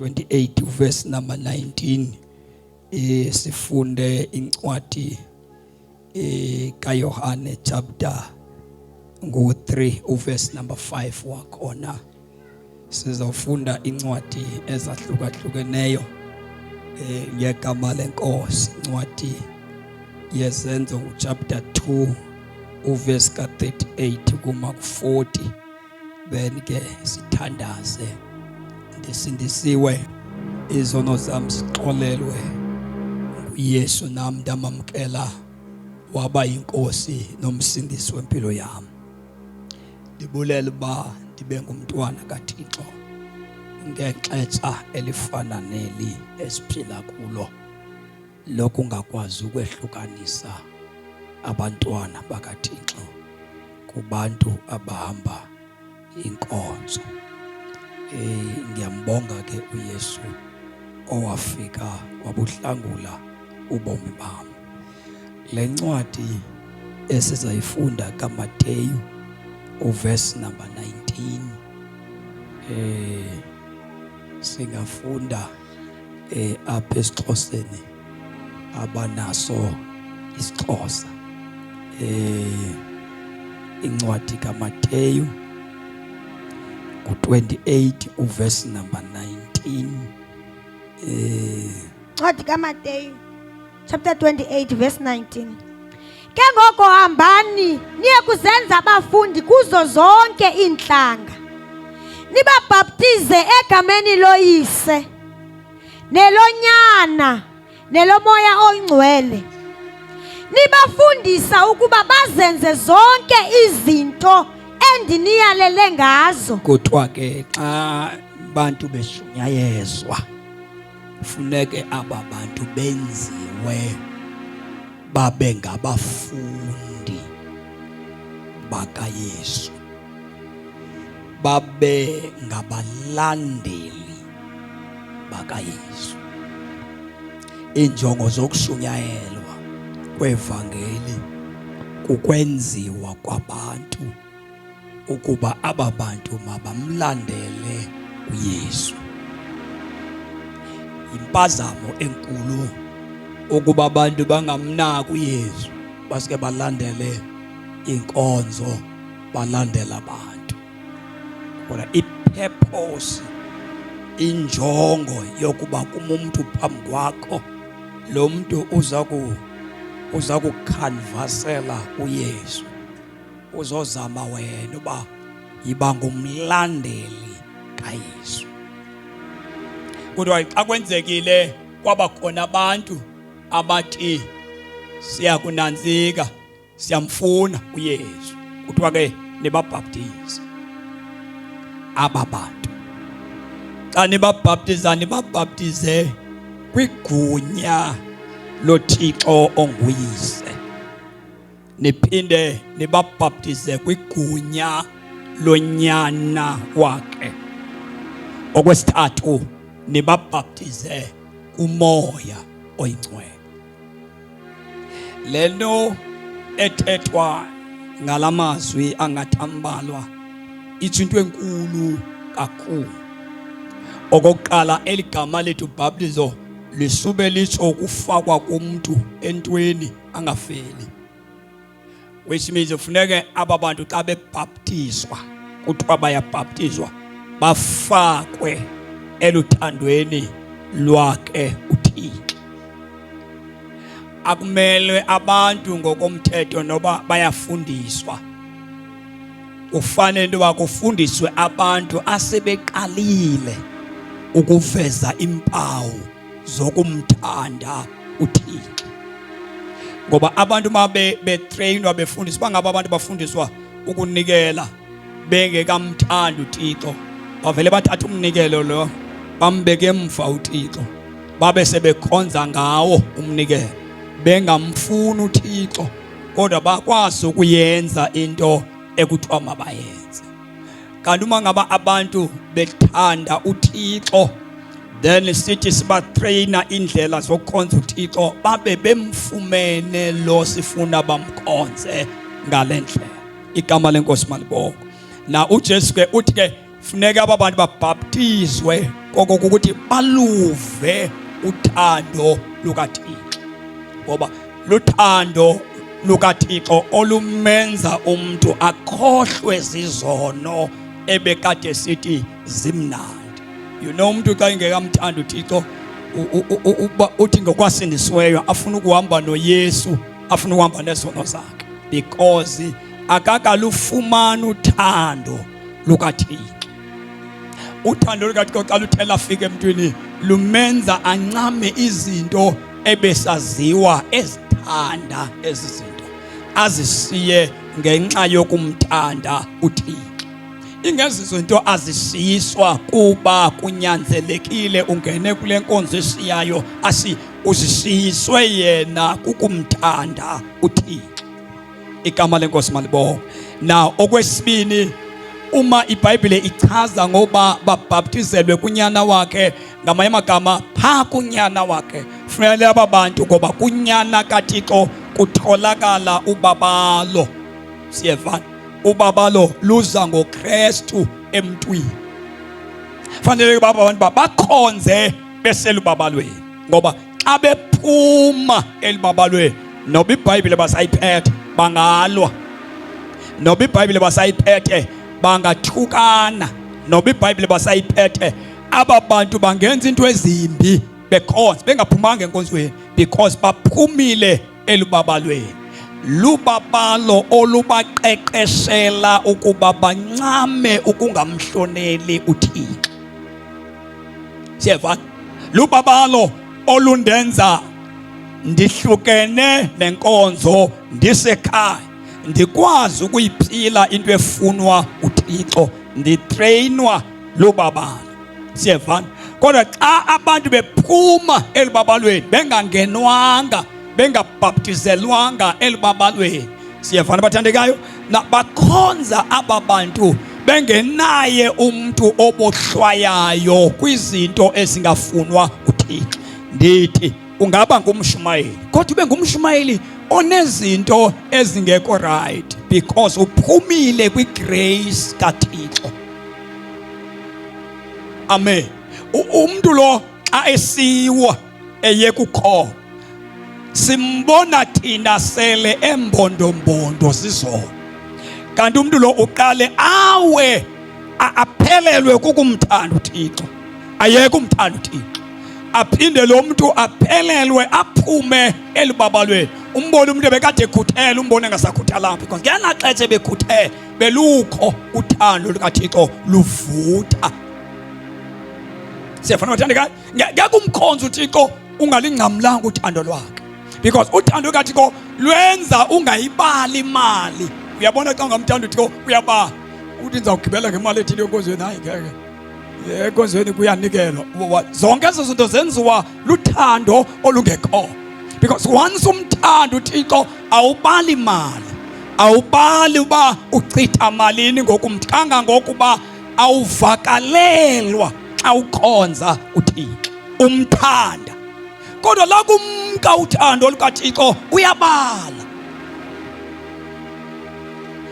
28 verse number 19. Sifunde incwadi kaYohane chapter ngu-3 uverse number 5 wakhona. Sizofunda incwadi ezahlukahlukeneyo ngegama lenkosi, incwadi yezenzo nguchapter 2 uverse ka-38 kuma ku-40. Then ke sithandaze. Ndisindisiwe, izono zam zixolelwe nguYesu, nam ndamamkela waba yinkosi nomsindisi wempilo yami. Ndibulela uba ndibe ngumntwana kaThixo ngexesha elifana neli esiphila kulo lokungakwazi ukwehlukanisa abantwana bakaThixo kubantu abahamba inkonzo. Ngiyambonga ke uYesu owafika wabuhlangula ubomi bam. Le ncwadi esizayifunda kaMateyu uverse number 19, singafunda apha esiXhoseni abanaso isiXhosa. Incwadi kaMateyu ku-28 uverse number 19. Incwadi kaMateyu chapter 28 verse 19. Ke ngoko hambani niye kuzenza abafundi kuzo zonke iintlanga, nibabhaptize egameni loYise nelonyana nelomoya oyingcwele, nibafundisa ukuba bazenze zonke izinto endiniyalele ngazo. Kuthiwa ke xa bantu beshunyayezwa, funeke aba bantu benziwe babe ngabafundi bakaYesu, babe ngabalandeli bakaYesu. Injongo zokushunyayelwa kwevangeli kukwenziwa kwabantu ukuba aba bantu mabamlandele uYesu. Impazamo enkulu ukuba abantu bangamnaki uYesu, basike balandele inkonzo, balandela abantu. Kodwa ipurpose, injongo yokuba kumuntu phambi kwakho, lo muntu uza kukhanvasela uYesu, uzozama wena uba yiba ngumlandeli kaYesu. Kodwa xa kwenzekile kwaba khona abantu abathi siyakunantsika, siyamfuna uYesu, kuthiwa ke nibabhaptize aba bantu. Xa nibabhaptiza, nibabhaptize kwigunya loThixo onguyise, niphinde nibabhaptize kwigunya lonyana wakhe. Okwesithathu, nibabhaptize kumoya oyingcwele. Lento ethethwa ngalamazwi angathambalwa itsho into enkulu kakhulu. Okokuqala, eligama lethu bhaptizo lisube litsho ukufakwa komuntu entweni angafeli, which means funeke aba bantu xa bebhaptizwa, kuthiwa bayabhaptizwa, bafakwe eluthandweni lwakhe uThixo. Akumelwe abantu ngokomthetho noba bayafundiswa, kufanele into yoba kufundiswe abantu asebeqalile ukuveza impawu zokumthanda uThixo. Ngoba abantu mabe betrainwa, befundiswa, bangaba abantu bafundiswa ukunikela bengekamthandi uThixo, bavele bathatha umnikelo lo bambeke emva uThixo, babe sebekhonza ngawo umnikelo bengamfuni uThixo, kodwa bakwazi ukuyenza into ekuthiwa mabayenze. Kanti uma ngaba abantu bethanda uThixo, then sithi sibatraina indlela zokukhonza uThixo, babe bemfumene lo sifuna bamkhonze ngale ndlela. Igama lenkosi malibongwe. Na uJesu ke uthi ke funeka aba bantu babhaptizwe Koko kukuthi baluve uthando lukaThixo, ngoba luthando lukaThixo olumenza umntu akhohlwe zizono ebekade sithi zimnandi. You know, umuntu xa engekamthandi uThixo uthi ngokwasindisiweyo afuna ukuhamba noYesu, afuna ukuhamba nezono zakhe, because akakalufumani uthando lukaThixo. Uthando lukaThixo xa luthe lafika emntwini lumenza ancame izinto ebesaziwa ezithanda, ezi zinto azishiye ngenxa yokumthanda uThixo. Ingezizo into azishiyiswa kuba kunyanzelekile ungene kule nkonzo eshiyayo, asi uzishiyiswe yena kukumthanda uThixo. Igama lenkosi malibongwe. Now okwesibini, uma iBhayibhile ichaza ngoba babhaptizelwe kunyana wakhe, ngamanye amagama pha kunyana wakhe funele aba bantu, ngoba kunyana kaThixo kutholakala ubabalo. Siyevana, ubabalo luza ngoKristu emntwini. Fanele baba abantu bakhonze beselubabalweni, ngoba xa bephuma elibabalweni noba iBhayibhile basayiphethe bangalwa, noba iBhayibhile basayiphethe bangathukana, noba iBhayibhile basayiphethe aba bantu bangenza into ezimbi bekhonza bengaphumanga enkonzweni, because baphumile elubabalweni. Lubabalo olubaqeqeshela ukuba bancame ukungamhloneli uThixo. Siyeva, lubabalo olundenza ndihlukene nenkonzo ndisekhaya, ndikwazi ukuyiphila into efunwa uThixo, nditreyinwa lubabalo. Siyevana. Kodwa xa abantu bephuma elubabalweni bengangenwanga, bengabhaptizelwanga elubabalweni, siyevana bathandekayo, na bakhonza aba bantu bengenaye umntu obohlwayayo kwizinto ezingafunwa uThixo. Ndithi ungaba ngumshumayeli, kodwa ube ngumshumayeli onezinto ezingekho right, because uphumile kwigrace kaThixo. Amen. Umntu lo xa esiwa eye kukho simbona thina sele embondombondo zizona, kanti umntu lo uqale awe aphelelwe kukumthanda uThixo, ayeke umthanda uThixo, aphinde lo mntu aphelelwe aphume elubabalweni. Umbone umuntu ebekade ekhuthele, umbone engasakhuthalanga, because ngela xesha ebekhuthele belukho uthando lukaThixo luvutha. Siyafana bathandekayo, ngeke umkhonze uThixo ungalingcamlanga uthando lwakhe, because uthando lukaThixo lwenza ungayibali imali. Uyabona, xa ungamthanda uThixo uyabala ukuthi ndizawugibela ngemali ethile enkonzweni. Hayi, ngeke, enkonzweni kuyanikelwa. Zonke ezo zinto zenziwa luthando olungekho, because once umthanda uThixo awubali mali, awubali uba uchitha malini ngokumthanga, ngokuba awuvakalelwa xa ukhonza uThixo umthanda. Kodwa la kumka uthando lukaThixo uyabala.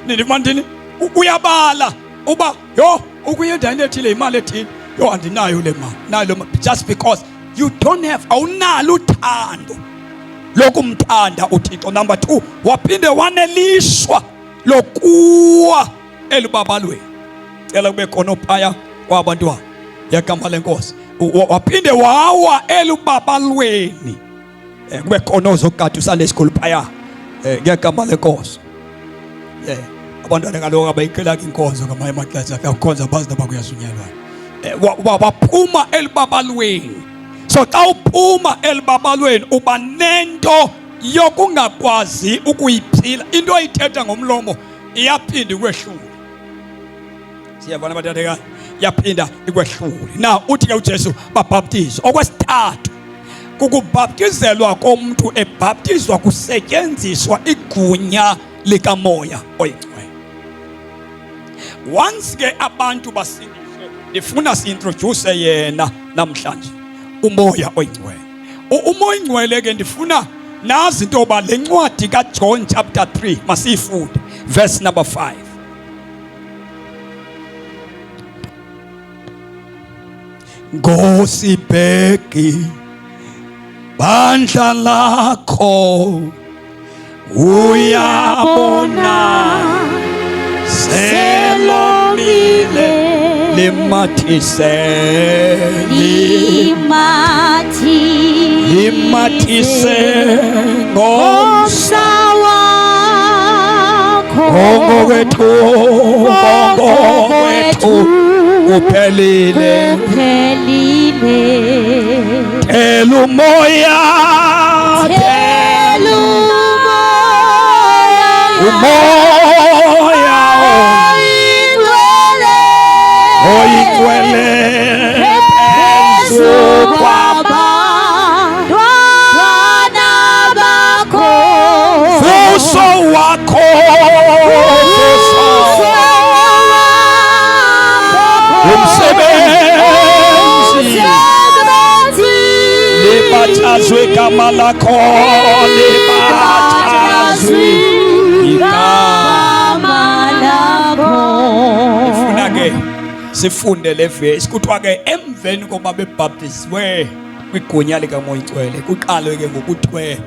Nindimandini, uyabala uba yho ukuya endaweni ethile imali ethile, yho andinayo le mali, nayo le mali, just because you don't have, awunalo uthando lokumthanda uThixo. Number 2, waphinde wanelishwa lokuwa elubabalweni. Cela kube khona ophaya kwabantwana yegama lenkosi. Waphinde wawa elubabalweni. Kube khona ozogada usale esikhulu phaya ngegama lenkosi. Abantwana kaloku abayiqhelanga inkonzo ngamanye amaxesha, kuyakhonza bazi noba kuyazunyelwa. Waphuma elubabalweni. So xa uphuma elubabalweni uba nento yokungakwazi ukuyiphila into oyithetha ngomlomo, iyaphinda ikwehlule. Siyabona bathandekayo, iyaphinda ikwehlule. Na uthi ke uJesu babhaptizwe. Okwesithathu, kukubhaptizelwa komuntu ebhaptizwa kusetyenziswa igunya likaMoya oyiNgcwele. Once ke abantu basindiswe, ndifuna si-introduce yena namhlanje, uMoya oyiNgcwele. UMoya oyiNgcwele ke ndifuna nazi into yoba le ncwadi kaJohn chapter 3 masiyifunde verse number 5. Ngosibheki bandla lakho uyabona selomile limathise limathise ngomsa wakho ngokwethu ngokwethu kuphelile kuphelile thela umoya thela umoya umoya oyingcwele oyingcwele phezu kwabantwana bakho vuso wakho vuso umsebenzi libatshazwe igama lakho libatshazwe igama lakho ifuna ke sifunde le vesi kuthiwa ke emveni koba bebhaptizwe kwigunya likamoya ingcwele kuqalwe ke ngokuthiwe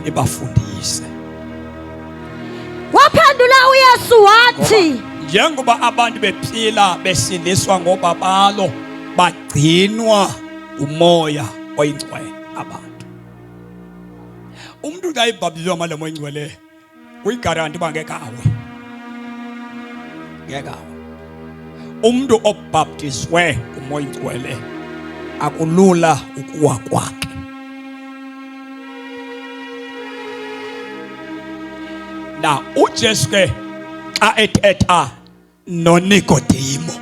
nibafundise Waphendula uYesu wathi, njengoba abantu bephila besindiswa ngobabalo bagcinwa umoya oyingcwele abantu umuntu xa ebhaptizwa ngale moya ingcwele kuyigaranti uba ngeke awe ngeke awe umuntu obhaptizwe ngumoya ingcwele akulula ukuwa kwakhe na uJesu ke xa ethetha noNikodimo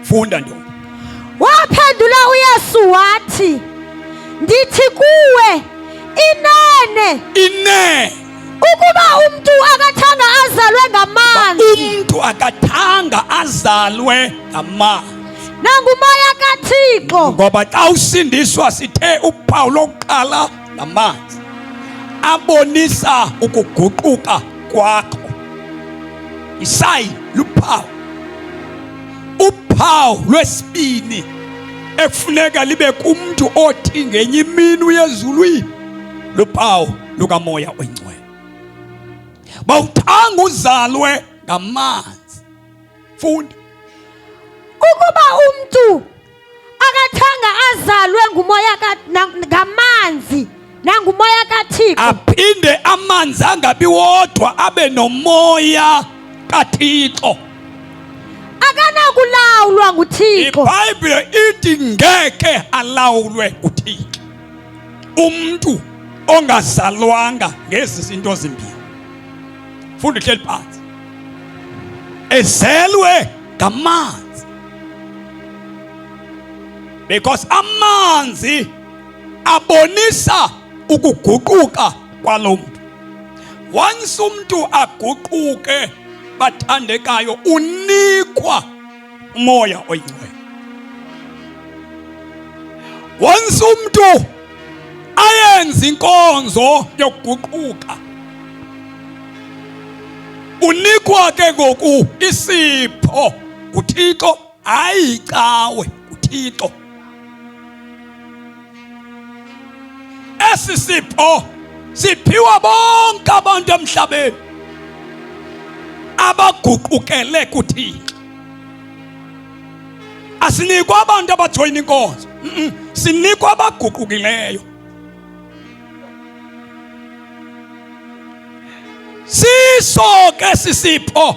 funda ntombi Waphendula uYesu wathi, Ndithi kuwe, inene inene ukuba umntu akathanga azalwe ngamanzi umntu akathanga azalwe ngamanzi nangumoya kaThixo ngoba xa usindiswa sithe uphawu lokuqala ngamanzi abonisa ukuguquka kwakho isayi luphawu uphawu lwesibini ekufuneka libe kumntu othi ngenye imini uyezulwini luphawu lukamoya oyingcwele bawuthanga uzalwe ngamanzi funda ukuba umntu akathanga azalwe ngumoya ngamanzi nangumoya kaThixo aphinde amanzi angabi wodwa abe nomoya kaThixo akanakulawulwa nguThixo iBhayibhile ithi ngeke alawulwe nguThixo umntu ongazalwanga ngezi zinto zimbini funda uhleli phansi ezelwe ngamanzi because amanzi abonisa ukuguquka kwalo mntu once umntu aguquke bathandekayo unikwa umoya oyingcwele once umntu ayenze inkonzo yokuguquka unikwa ke ngoku isipho nguThixo hayi icawe nguThixo esi sipho siphiwa bonke abantu emhlabeni abaguqukele kuThixo asinikwa abantu abajoyina inkonzo sinikwa abaguqukileyo siso ke sisipho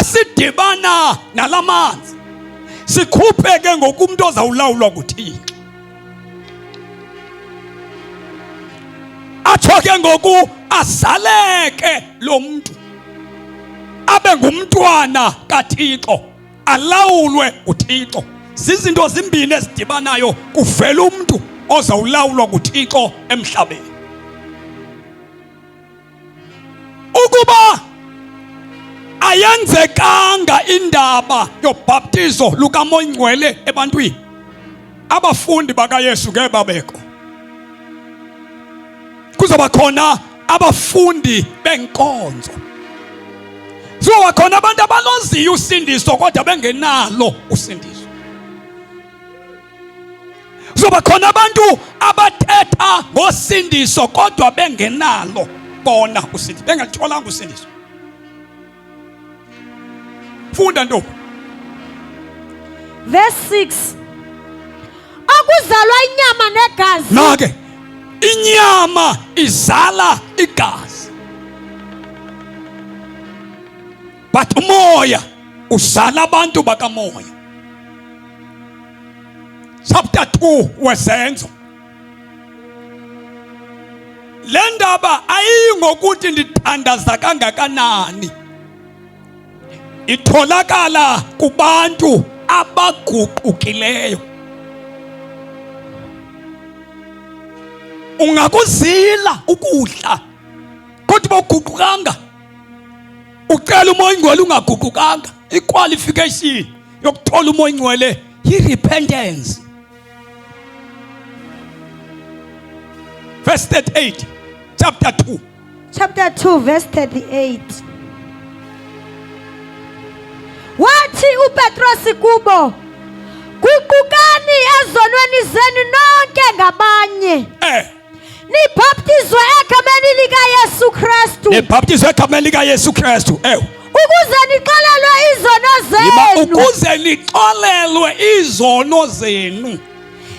esidibana nalamanzi sikhuphe ke ngoku umuntu ozawulawulwa nguThixo atsho ke ngoku azaleke lo mntu abe ngumntwana kaThixo alawulwe nguThixo zizinto zimbini ezidibanayo kuvela umntu ozawulawulwa nguThixo emhlabeni ukuba ayenzekanga indaba yobhaptizo lukamoya ingcwele ebantwini abafundi bakaYesu ngeke babekho kuzoba khona abafundi benkonzo. Kuzoba khona abantu abaloziyo usindiso kodwa bengenalo usindiso. Kuzoba khona abantu abathetha ngosindiso kodwa bengenalo bona usindiso, bengatholanga usindiso. Funda ntombi. Verse 6. Okuzalwa inyama negazi. Nake inyama izala igazi. But umoya uzala abantu bakamoya. Chapter 2 wezenzo. Le ndaba ayiyi ngokuthi ndithandaza kangakanani. Itholakala kubantu abaguqukileyo. Ungakuzila ukudla kodwa bawuguqukanga, ucela umoya ingcwele ungaguqukanga. Iqualification yokuthola umoya ingcwele yi-repentance. Verse 38, chapter 2. Chapter 2 verse 38. Wathi uPetrosi kubo, Guqukani ezonweni zenu nonke ngabanye. Eh. Nibhaptizwe egameni likaYesu Kristu. Nibhaptizwe egameni likaYesu Kristu. Ewe. Ukuze nixolelwe izono zenu. Ukuze nixolelwe izono zenu.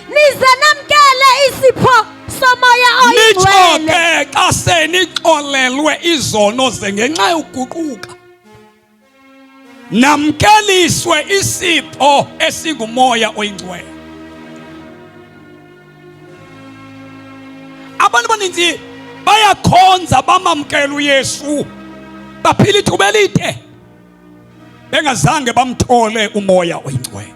Nize namkele isipho somoya oyingcwele. Nitsho ke xa senixolelwe izono ze ngenxa yokuguquka. Namkeliswe isipho esingumoya oyingcwele. Abantu abaninzi bayakhonza bamamkela uYesu, baphila ithuba elide bengazange bamthole umoya oyingcwele.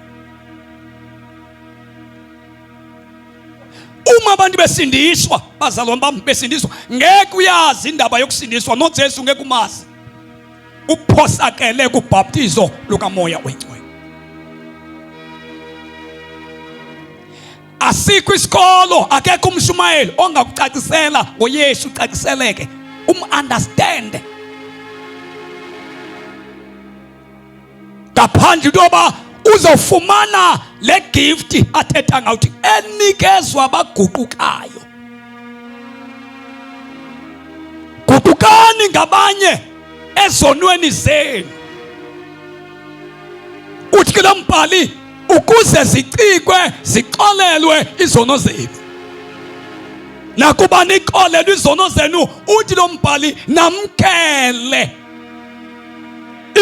Uma abantu besindiswa, bazalwane bami besindiswa, ngeke uyazi indaba yokusindiswa noJesu ngeke umazi. Uphosakele kubhaptizo lukamoya oyingcwele. Asikho isikolo, akekho umshumayeli ongakucacisela ngoYesu ucaciseleke, umunderstand. Ngaphandle into yoba uzofumana le gift athetha ngawuthi enikezwa abaguqukayo. Guqukani ngabanye ezonweni zenu. Uthi ke lo mbhali ukuze zicikwe zixolelwe izono zenu. Nakuba nixolelwe izono zenu, uthi lo mbhali namkele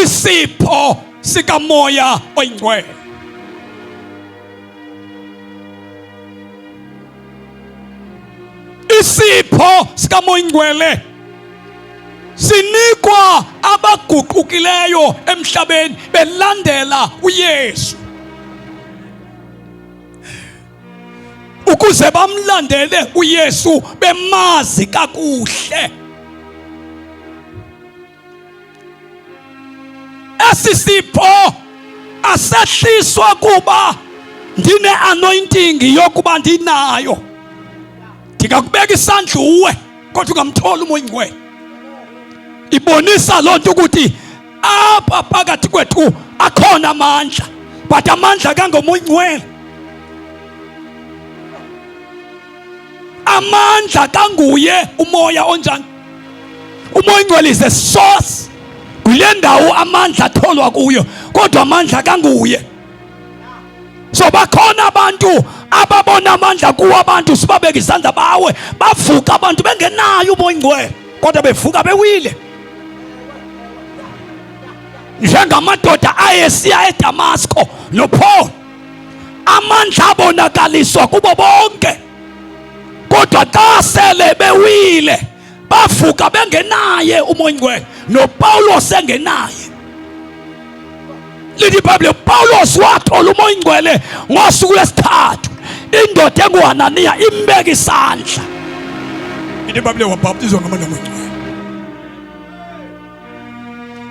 isipho sikamoya oyingcwele. Isipho sikamoya oyingcwele sinikwa abaguqukileyo emhlabeni belandela uYesu ukuze bamlandele uYesu bemazi kakuhle. Esi sipho asehliswa kuba ndine-anointing yokuba ndinayo. Ndingakubeka isandla uwe kodwa ungamthola umoya oyingcwele. Ibonisa loo nto ukuthi apha phakathi kwethu akhona amandla, but amandla kangomoya oyingcwele. Amandla kanguye umoya onjani? Umoya oyingcwele is a source. Kule ndawo amandla atholwa kuyo, kodwa amandla kanguye. So bakhona abantu ababona amandla kuwo abantu, sibabeke izandla bawe, bavuka abantu bengenayo umoya oyingcwele, kodwa bevuka bewile njengamadoda ayesiya eDamasko noPaul. Amandla abonakaliswa kubo bonke, kodwa xa sele bewile bavuka bengenaye umoya oyingcwele, noPawulos engenaye. Lithi iBhayibhile uPawulos wathola umoya oyingcwele ngosuku lwesithathu, indoda enguHananiya imbeka isandla. Lithi iBhayibhile wabhaptizwa ngamandla omoya oyingcwele.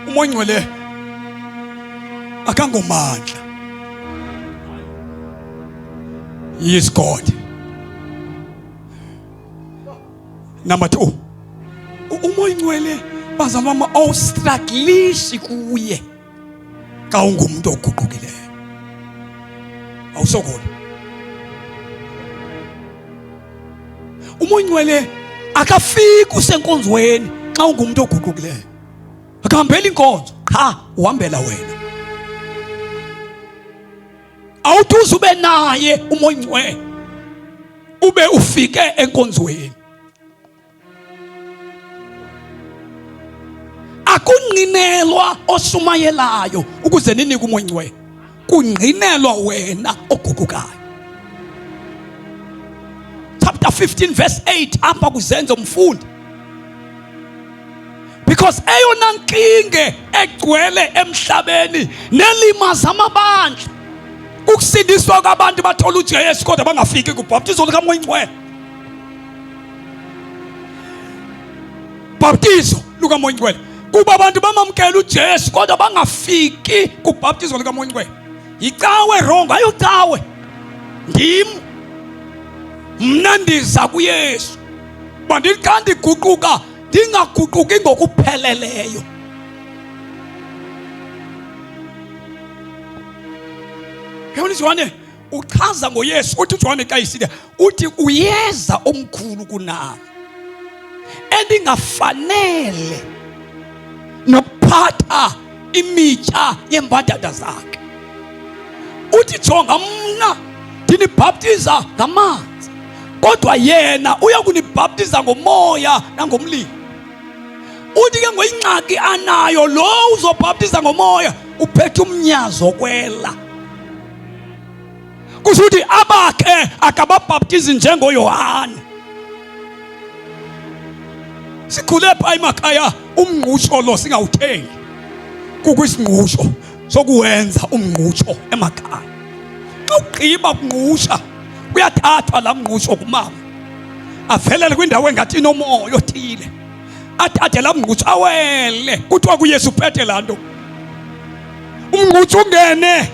Umoya oyingcwele akangomandla. He is God. Number 2, umoya oyingcwele Bazalwa bam, awustraglishi kuye xa ungumntu oguqukileyo, awusokoli. Umoya Oyingcwele akafiki usenkonzweni xa ungumntu oguqukileyo. Akahambeli inkonzo qha, uhambela wena. Awuthi uze ube naye umoya Oyingcwele ube ufike enkonzweni. Akungqinelwa oshumayelayo ukuze ninike umoya Oyingcwele, kungqinelwa wena oguqukayo. Chapter 15 verse 8 apha kuzenzo mfundi, because eyona nkinge egcwele emhlabeni nelimaza amabandla kukusindiswa kwabantu bathola uJesu kodwa bangafiki kubhaptizo likaMoya Oyingcwele. Bhaptizo lukaMoya Oyingcwele kuba abantu bamamkela uJesu kodwa bangafiki kubhaptizo likaMoya Oyingcwele. Yicawe wrong, ayocawe ndim mna ndiza kuYesu bandithi xa ndiguquka ndingaguquki ngokupheleleyo. Yabona uJohane uchaza ngoYesu, uthi uJohane xa isithi uthi uyeza omkhulu kunam endingafanele nokuphatha imitya yeembadada zakhe. Uthi jonga mna ndinibhaptiza ngamanzi, kodwa yena uya kunibhaptiza ngomoya nangomlilo. Uthi ke ngoyingxaki anayo lo uzobhaptiza ngomoya uphethe umnyazo kwela. Kusho ukuthi abakhe akababhaptizi njengoYohane. Sikhule pha emakhaya umngqusho lo singawuthengi, kukho isingqusho sokuwenza umngqusho emakhaya. Xa ugqiba kungqusha kuyathathwa laa mngqusho kumama avelele kwindawo engathi inomoya othile, athathe laa mngqusho awele. Kuthiwa kuYesu uphethe laa nto, umngqusho ungene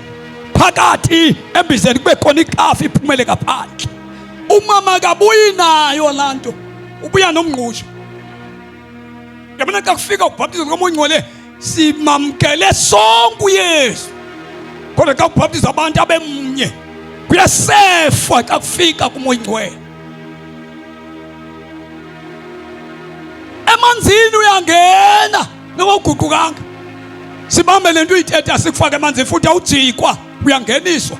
phakathi embizeni kube khona ikafu iphumele ngaphandle. Umama akabuyi nayo laa nto, ubuya nomngqusho. Yabona xa kufika ubhaptizo lukaMoya Oyingcwele simamkele sonke uYesu, kodwa xa kubhaptizwa abantu abemnye kuyasefwa xa kufika kuMoya Oyingcwele. Emanzini uyangena noba uguqukanga, sibambe le nto uyithetha sikufake emanzini futhi awujikwa, uyangeniswa.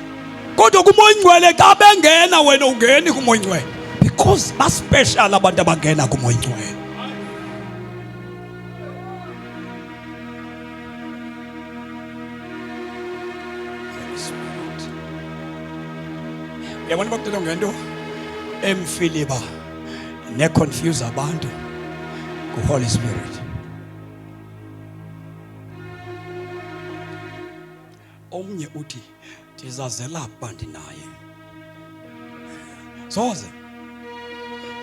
Kodwa kuMoya Oyingcwele xa bengena wena ungeni kuMoya Oyingcwele, because baspecial abantu abangena kuMoya Oyingcwele. Uyabona bakuthetha ngento emfiliba neconfuse abantu ku-Holy Spirit. Omnye uthi ndizazela uba ndinaye, soze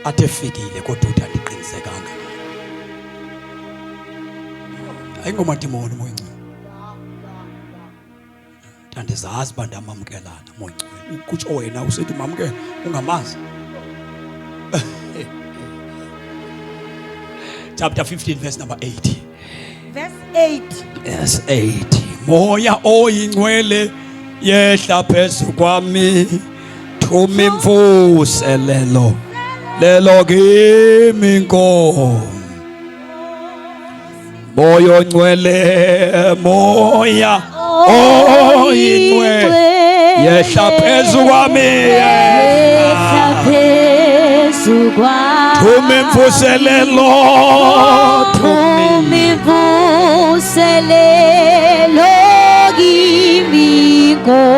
athi efikile kodwa uthi andiqinisekanga. Ayingomadimoni uMoya Oyingcwele, ndandizazi uba ndamamkelana uMoya Oyingcwele. Kutsho wena usithi umamkela ungamazi. Chapter 15 verse number 8. Verse 8. Verse 8. Moya oyingcwele yehla phezu kwami, thuma imvuselelo lelo kimi Nkosi. Moya ongcwele, moya oyingcwele yehla phezu kwami, yehla phezu kwami, thuma imvuselelo, thuma imvuselelo kimi Nkosi.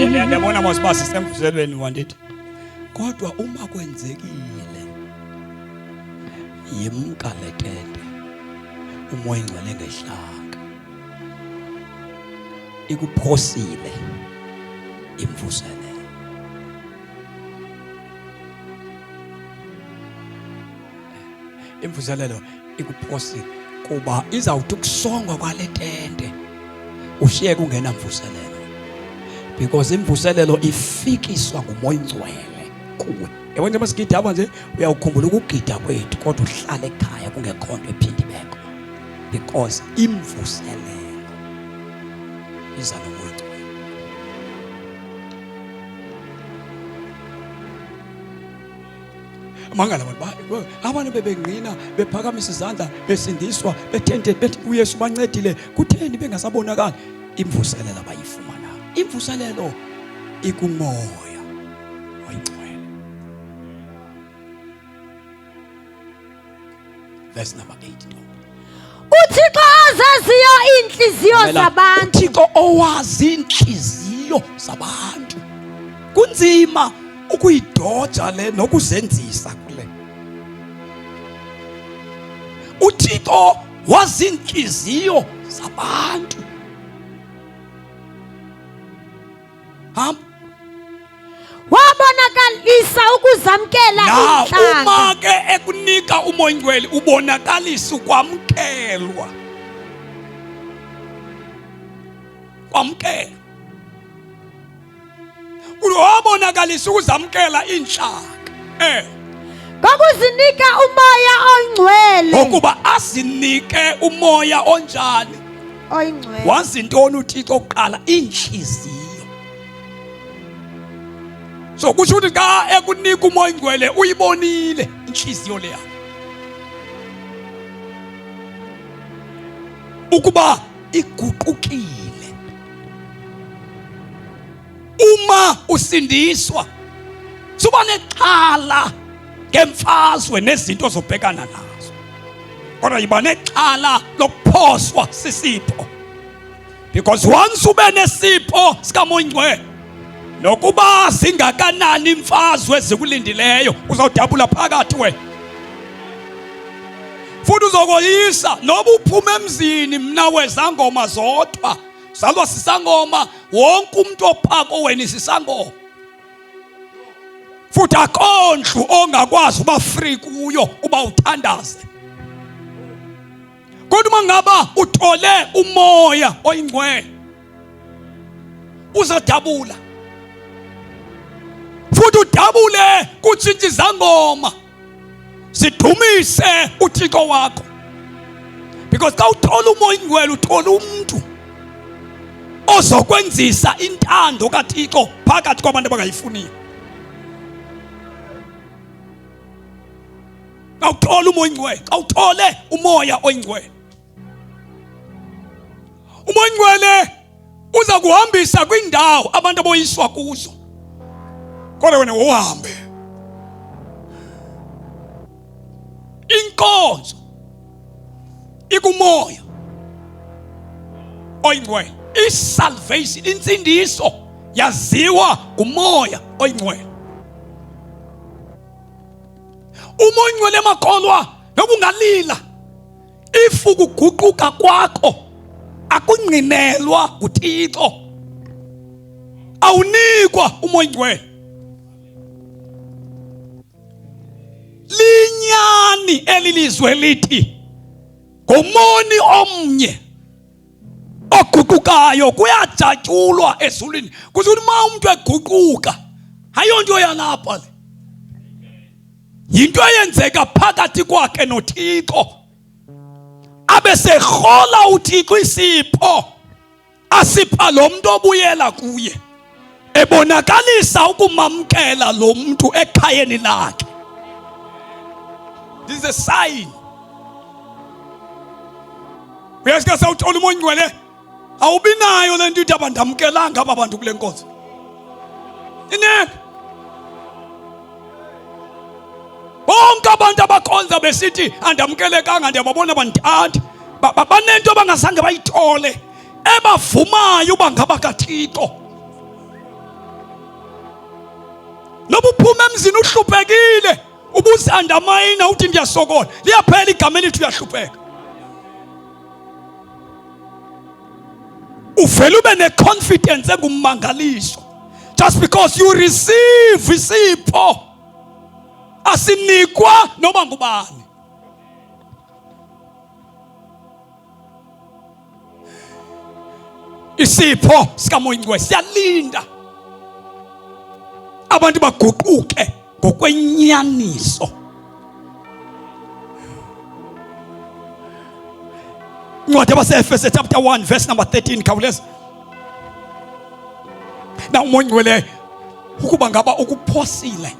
Ndiyabona mos uba sisemvuselweni wandithi, kodwa uma kwenzekile yimka le tente uMoya Oyingcwele engehlanga ikuphosile imvuselelo. Imvuselelo ikuphosile kuba izawuthi ukusongwa kwale tente ushiyeke ungenamvuselelo, because imvuselelo ifikiswa nguMoya Oyingcwele kuwe. Yabo njengoba sigida apha nje, uyawukhumbula ukugida kwethu, kodwa uhlale ekhaya kungekho nto ephinde ibekho, because imvuselelo iza noMoya oyiNgcwele. Mangala abantu, abantu bebengqina, bephakamisa izandla, besindiswa, bethente, bethi uYesu bancedile. Kutheni bengasabonakali? Imvuselelo abayifumana, imvuselelo ikumoya oyingcwele. Verse number 8, ntombi. UThixo ozaziyo iintliziyo Mamela, zabantu. uThixo owazi iintliziyo zabantu. Kunzima ukuyidoja le nokuzenzisa kule. UThixo wazi iintliziyo zabantu. Hamba. Wabonakalisa ukuzamkela Na iintlanga. uma ke ekunika uMoya oyiNgcwele, ubonakalisa ukwamkelwa. Kwamkelwa. Wabonakalisa ukuzamkela iintlanga. Ngokuzinika umoya oyingcwele. Ngokuba azinike umoya onjani? Oyingcwele. Wazi ntoni uThixo kuqala? Iintliziyo. So kusho ukuthi xa ekunika umoya oyingcwele uyibonile intliziyo leya, ukuba iguqukile. Uma usindiswa, suba nexhala ngemfazwe nezinto ozobhekana nazo, kodwa yiba nexhala lokuphoswa sisipho, because once ube nesipho sikaMoya oyiNgcwele, nokuba zingakanani imfazwe ezikulindileyo, uzawudabula phakathi wena futhi uzokoyisa. Noba uphuma emzini mna wezangoma zodwa, zalwa sisangoma, wonke umuntu ophako wena isisangoma, futhi akondlu ongakwazi uba free kuyo uba uthandaze. Kodwa uma ngaba uthole umoya oyingcwele, uzodabula futhi udabule kutshintsha izangoma, sidumise uThixo wakho, because xa uthola umoya oyingcwele, uthola umuntu ozokwenzisa intando kaThixo phakathi kwabantu abangayifuniyo. Xa uthola umoya oyingcwele, xa uthole umoya oyingcwele, umoya oyingcwele uza kuhambisa kwindawo abantu aboyiswa kuzo, kodwa wena wohambe. Inkonzo ikumoya oyingcwele. Isalvation, insindiso, yaziwa ngumoya oyingcwele. Umoya oyingcwele, makholwa, noba ungalila, if ukuguquka kwakho akungqinelwa nguThixo, awunikwa umoya oyingcwele. Linyani elilizwe lithi ngumoni omnye oguqukayo kuyajatyulwa ezulwini. Kuze ukuthi uma umuntu eguquka, ayonto yalapha le, yinto eyenzeka phakathi kwakhe noThixo, abe serhola uThixo isipho asipha lo muntu obuyela kuye, ebonakalisa ukumamkela lo muntu ekhayeni lakhe. This is a sign. Uyazi ke, sawuthola umoya oyingcwele, awubi nayo le nto ithi abandamkelanga aba bantu kule nkonzo. Inene, bonke abantu abakhonza besithi andamkelekanga, ndiyababona bandithandi, banento abangazange bayithole ebavumayo uba ngaba kaThixo. Noba uphuma emzini uhluphekile, ubusandamayina uthi ndiyasokola, liyaphela igama elithi uyahlupheka. Uvele ube neconfidence engummangaliso just because you receive isipho asinikwa noma ngubani. Isipho sikaMoya Ingcwele siyalinda abantu baguquke. Ngokwenyaniso. Incwadi yabaseEfese chapter 1 verse number 13, khawuleza. Na uMoya Ongcwele ukuba ngaba ukuphosile,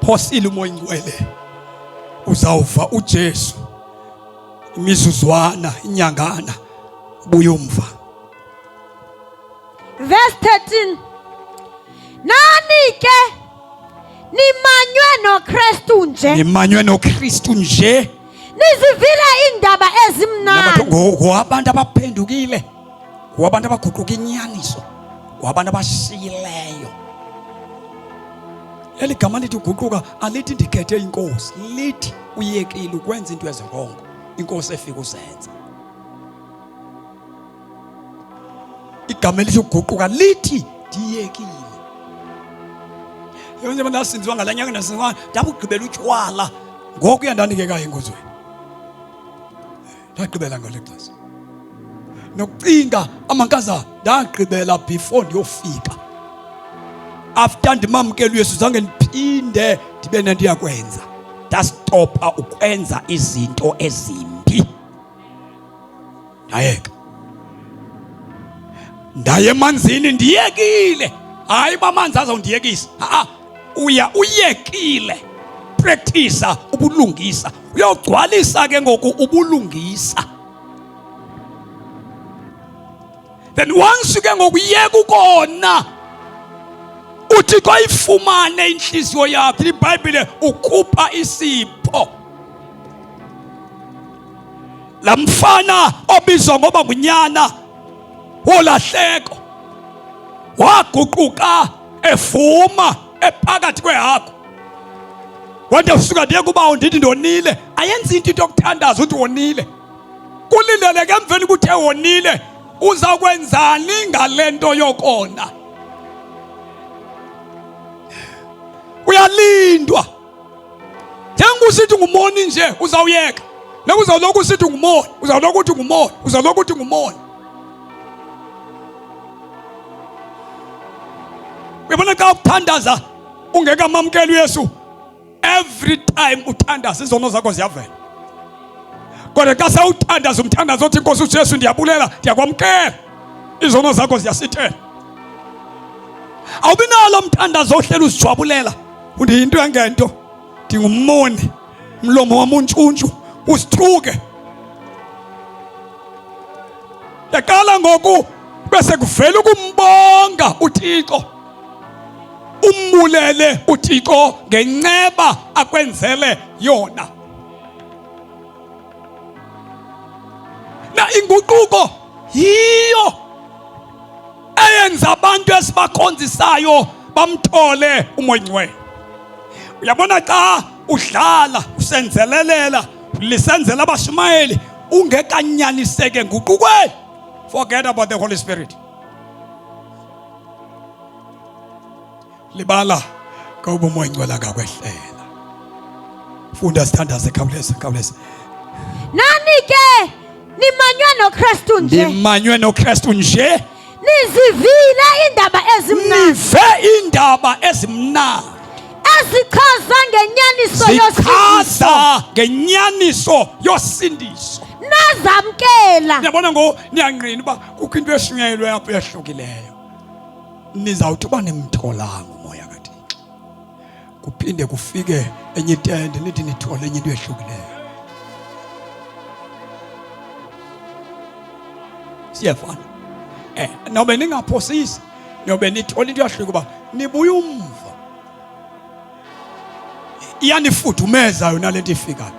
phosile uMoya Ongcwele, uzawuva uJesu imizuzwana, inyangana, ubuye umva. Verse 13. Nani ke nimanywe noKristu nje. Nimanywe noKristu nje. Nizivile iindaba ezimnandi. Ngowabantu abaphendukile, ngowabantu abaguquka inyaniso, ngowabantu abashiyileyo. Eli gama lithi uguquka alithi ndikhethe inkosi, lithi uyekile ukwenza into ezirongo, inkosi efika uzenza. Igama elithi uguquka lithi ndiyekile. Yonke abantu ndasinzwa ngala nyaka, ndasinzwa ndabugqibela utywala, ngoku uyandandikekayo enkonzweni, ndagqibela ngale xesha nokucinga amankazana, ndagqibela before ndiyofika. After ndimamkela uYesu, zange ndiphinde ndibe nento yakwenza, ndastopha ukwenza izinto ezimbi, ndayeka, ndaye emanzini ndiyekile. Hayi uba amanzi azawundiyekisa, a uya uyekile. Practice ubulungisa, uyogcwalisa ke ngoku ubulungisa. Then once ke ngoku uyeka ukona, uThixo ayifumane inhliziyo yakho. IBhayibhile ukhupha isipho. Laa mfana obizwa ngoba ngunyana wolahleko waguquka evuma ephakathi kwehagu, wade usuka ndiye kubawo ndithi ndonile. Ayenzi into yokuthandaza uthi wonile, kulindeleke emveni kuthe wonile uza kwenzani ngale nto yokona. Uyalindwa njengoba usithi ngumoni nje, uzawuyeka noba uzawuloku usithi ngumoni, uzawuloku uthi ngumoni, uzawuloku uthi ngumoni. Uyabona xa ukuthandaza ungekamamkeli uYesu, every time uthandaza izono zakho ziyavela. Kodwa xa sewuthandaza umthandazo othi Nkosi uJesu ndiyabulela, ndiyakwamkela, izono zakho ziyasithela. Awubi nalo mthandazo ohleli uzijwabulela, undiyinto engento, ndingummoni, mlomo wam untshuntshu, usithuke. Yaqala ngoku bese kuvela ukumbonga uThixo, umbulele uThixo ngenceba akwenzele yona. Na inguquko yiyo eyenza abantu esibakhonzisayo bamthole uMoya Oyingcwele. Uyabona xa udlala usenzelelela lisenzela abashumayeli ungekanyaniseke nguqukweni, forget about the Holy Spirit. Libala ngoba uMoya Oyingcwele angakwehlela. Funda sithandaze, khawuleza, khawuleza. Nani ke nimanywe noKristu nje. Nimanywe noKristu nje. Nizivile iindaba ezimnandi. Nive iindaba ezimnandi. Ezichaza ngenyaniso yosindiso. Zichaza ngenyaniso yosindiso. Nazamkela. Niyabona ngoku niyangqina uba kukho into eshunyayelwe apho eyahlukileyo. Nizawuthi uba nimtholanga uMoya kaThixo, kuphinde kufike enye itende nithi nithole enye into ehlukileyo. Siyefana nobe ningaphosisi, nobe nithole into yahluka uba nibuya umva, iyanifudumeza yona lento ifikayo.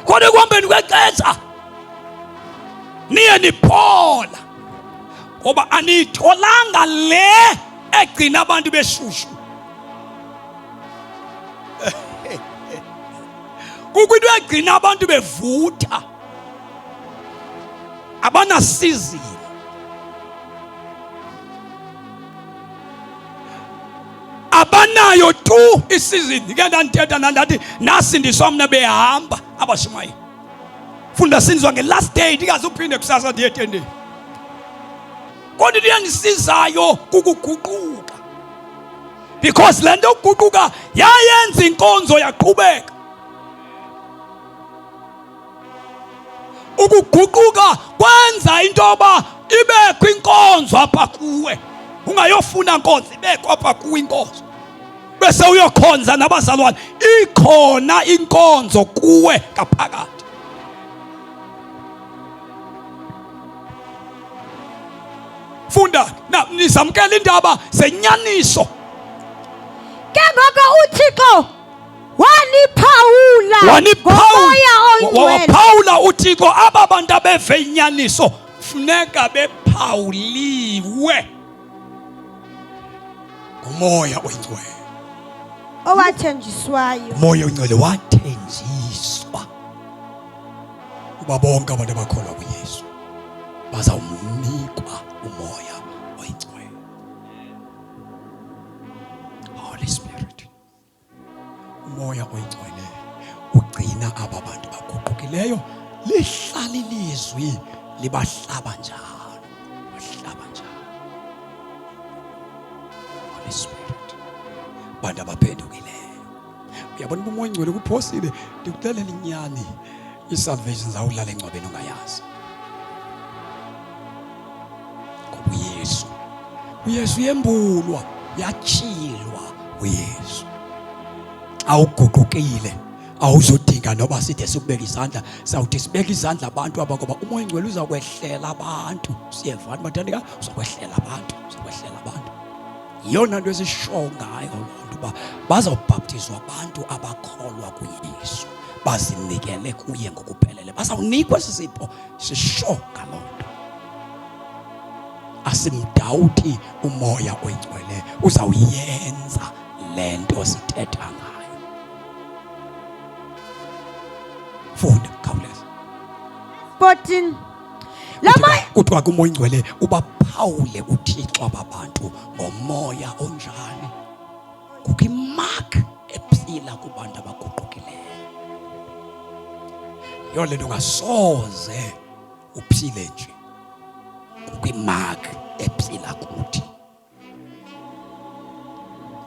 Kodwa ekuhambeni kwexesha niye niphola, ngoba aniyitholanga le egcina abantu beshushu. Kukho into egcina abantu bevutha, abanasizini. Abanayo tu isizini. Ke ndandithetha nandathi nasindiswa mna behamba abashumayeli. Funda sinzwa nge-last day ndingazuphinde kusasa ndiye etendeni. Kodwa into eyandisizayo kukuguquka, because le nto yokuguquka yayenza inkonzo yaqhubeka. Ukuguquka kwenza into yoba ibekho inkonzo apha kuwe, ungayofuna nkonzo, ibekho apha kuwe inkonzo, bese uyokhonza nabazalwane, ikhona inkonzo kuwe ngaphakathi. Funda na nizamkela indaba zenyaniso. Ke ngoko uThixo waniphawula ngomoya oyingcwele. Waphawula uThixo aba bantu abeve inyaniso funeka bephawuliwe ngumoya oyingcwele owathenjiswayo. Umoya oyingcwele wathenjiswa uba bonke abantu abakholwa kuYesu bazawunikwa umoya oyingcwele, Holy Spirit. Umoya oyingcwele ugcina aba bantu baguqukileyo, lihlala ilizwi libahlaba njalo, bahlaba njalo. Holy Spirit, bantu abaphendukileyo. Uyabona uba umoya oyingcwele kuphosile, ndikuxelela inyani, isalvation zawulala engcwabeni ungayazi. Ngoba uYesu, uYesu uyembulwa, uyatshilwa uYesu. Xa uguqukile awuzodinga noba side sikubeka izandla, sawuthi sibeke izandla abantu aba, ngoba umoya oyingcwele uza kwehlela abantu. Siyevana bathandeka, uza kwehlela abantu, uza kwehlela abantu. Yiyona nto esisho ngayo loo nto, uba bazawubhaptizwa abantu abakholwa kuYesu, bazinikele kuye ngokuphelele, bazawunikwa esi sipho. Sisho ngaloo nto, asimdawuti umoya oyingcwele uzawuyenza le nto sithetha ngayo. Funda khawuleza. 14. La moya Kuthiwa ke umoya oyingcwele ubaphawule uThixo aba bantu ngomoya onjani? Kukho imark ephila kubantu abaguqukileyo. Yiyo le nto ungasoze uphile nje, kukho imark ephila kuthi,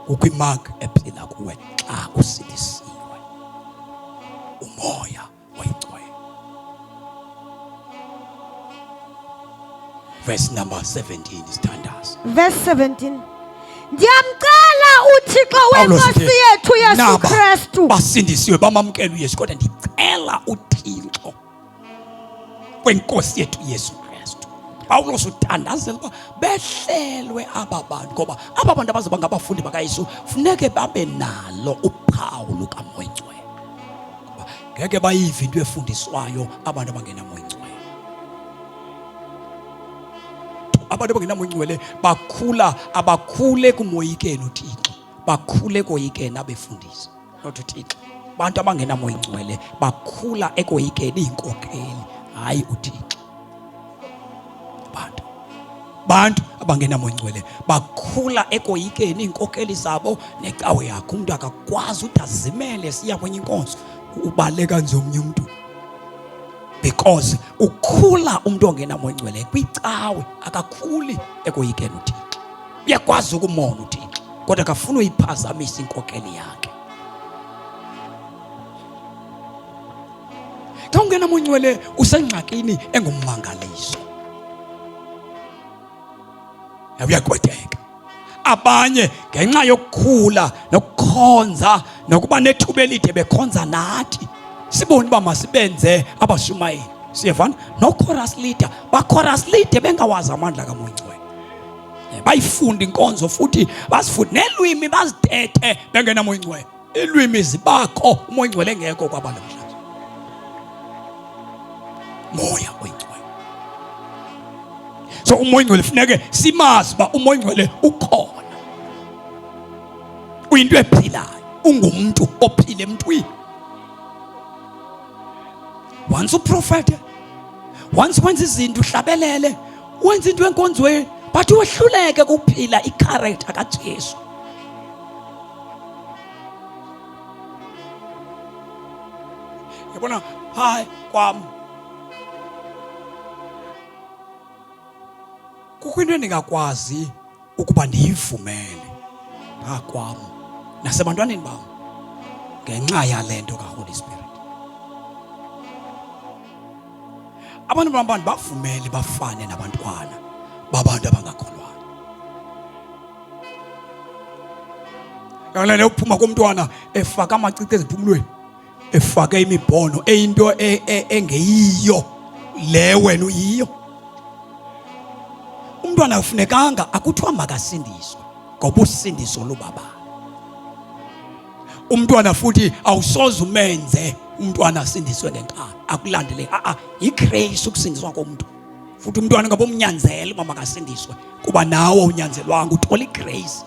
kukho imark ephila kuwe xa usindisiwe, umoya oyingcwele. Verse number 17, isithandazo. Verse 17. Ndiyamcela uThixo Pawulos wenkosi uthi, yethu Yesu "Naba Kristu basindisiwe bamamkela uYesu, kodwa ndicela uThixo kwenkosi yethu Yesu Kristu. Pawulos uthandazela uba behlelwe aba bantu, ngoba aba bantu abazoba ngabafundi bakaYesu funeke babe nalo uphawu lukaMoya Oyingcwele, ngoba ngeke bayive into efundiswayo abantu abangenaMoya Oyingcwele. Abantu abangenaMoya Oyingcwele bakhula, abakhule kumoyikeni uThixo, bakhule koyikeni abefundisi, not uThixo. Abantu abangenaMoya Oyingcwele bakhula ekoyikeni iinkokeli, hayi uThixo. Bantu abangenaMoya Oyingcwele bakhula ekoyikeni iinkokeli zabo necawe yakhe. Umntu akakwazi uthi azimele siya kwenye inkonzo, ubaleka nje omnye umntu, because ukhula umntu ongenaMoya Oyingcwele kwicawe, akakhuli ekoyikeni uThixo. Uyakwazi ukumona uThixo, kodwa akafuni uyiphazamisa inkokeli yakhe. Xa ungenaMoya Oyingcwele usengxakini engummangaliso, uyagwedeka. Abanye ngenxa yokukhula nokukhonza nokuba nethuba elide bekhonza nathi, sibone uba masibenze abashumayeli, siyevana no-chorus leader, ba-chorus leader bengawazi amandla kaMoya Oyingcwele. Bayifunda inkonzo futhi bazifunde nelwimi bazithethe bengenaMoya Oyingcwele. Ilwimi zibakho uMoya Oyingcwele engekho kwaba namhlanje. Moya Oyingcwele. So uMoya Oyingcwele funeke simazi uba uMoya Oyingcwele ukhona, uyinto ephilayo, ungumntu ophila emntwini. Once uprofete, once wenza izinto, uhlabelele, wenza into enkonzweni, but wehluleke kuphila icharacter kaJesu. Yabona, hayi kwam Kukho into endingakwazi ukuba ndiyivumele ngakwam nasebantwaneni bam ngenxa yale nto kaHoly Spirit. Abantu bam abantu bavumele bafane nabantwana babantu abangakholwayo. Yona le uphuma komntwana efaka amacici eziphumulweni efake imibhono eyinto e, e, engeyiyo le wena uyiyo. Umntwana akufunekanga akuthiwa makasindiswe ngoba usindiso lubabalo. Umntwana futhi awusoze umenze umntwana asindiswe ngenkani akulandele a a yigrace ukusindiswa komuntu. Futhi umntwana ngabe umnyanzela uba makasindiswe kuba nawe unyanzelwanga uthola igrace.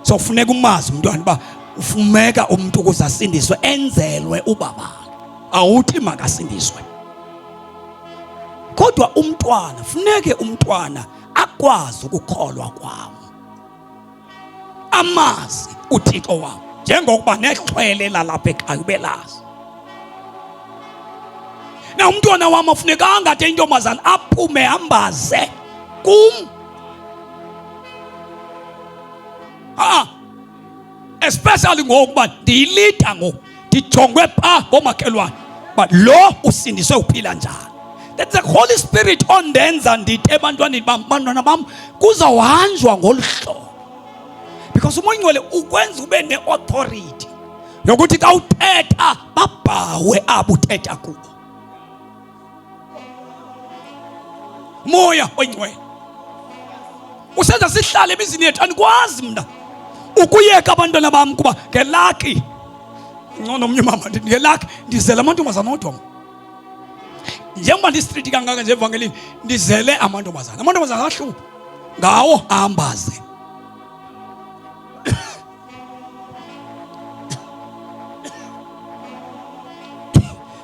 So kufuneka umazi umntwana uba ufumeka umuntu ukuze asindiswe enzelwe ubaba. Awuthi makasindiswe. Kodwa umntwana funeke umntwana akwazi ukukholwa kwam. Amazi uThixo wam njengokuba nexhwele lalapha ekhaya ubelazi. Na umntwana wam afunekanga ade intombazana aphume ambaze kum. Ah, especially ngoku uba ndiyilida ngoku ndijongwe pha ngoomakhelwane uba lo usindiswe uphila njani. That's the Holy Spirit ondenza ndithi ebantwaneni bam, bantwana bam, kuzawuhanjwa ngolu hlobo. Because uMoya oyiNgcwele ukwenza ube ne-authority yokuthi xa uthetha babhawe abo uthetha kubo. Moya oyiNgcwele usenza sihlale emizini yethu. Andikwazi mna ukuyeka abantwana bam kuba ngelaki ngcono omnye umama ndithi ngelaki ndizele amantombazana odwa mna. Njengoba ndistriti kangaka nje evangelini ndizele amantombazana, amantombazana ahlupha ngawo ahambaze.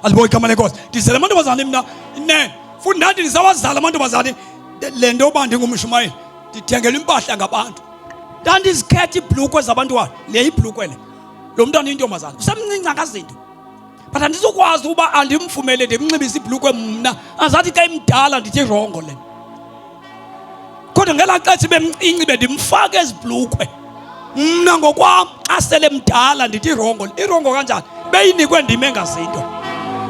Aliboyi igama lenkosi. Ndizele amantombazane mna inene, futhi ndathi ndisawazala amantombazane. Le nto yoba ndingumshumayeli ndithengela impahla ngabantu, ndandizikhetha iibhlukwe zabantwana. Le ibhlukwe le, lo mntwana uyintombazana usemncinci akazinto, but andizukwazi uba andimvumele ndimnxibise ibhlukwe mna, azathi xa imdala ndithi irongo le. Kodwa ngelaa xesha bemncinci bendimfaka ezi bhlukwe mna ngokwam, xa sele mdala ndithi irongo. Irongo kanjani? Beyinikwe ndim engazinto,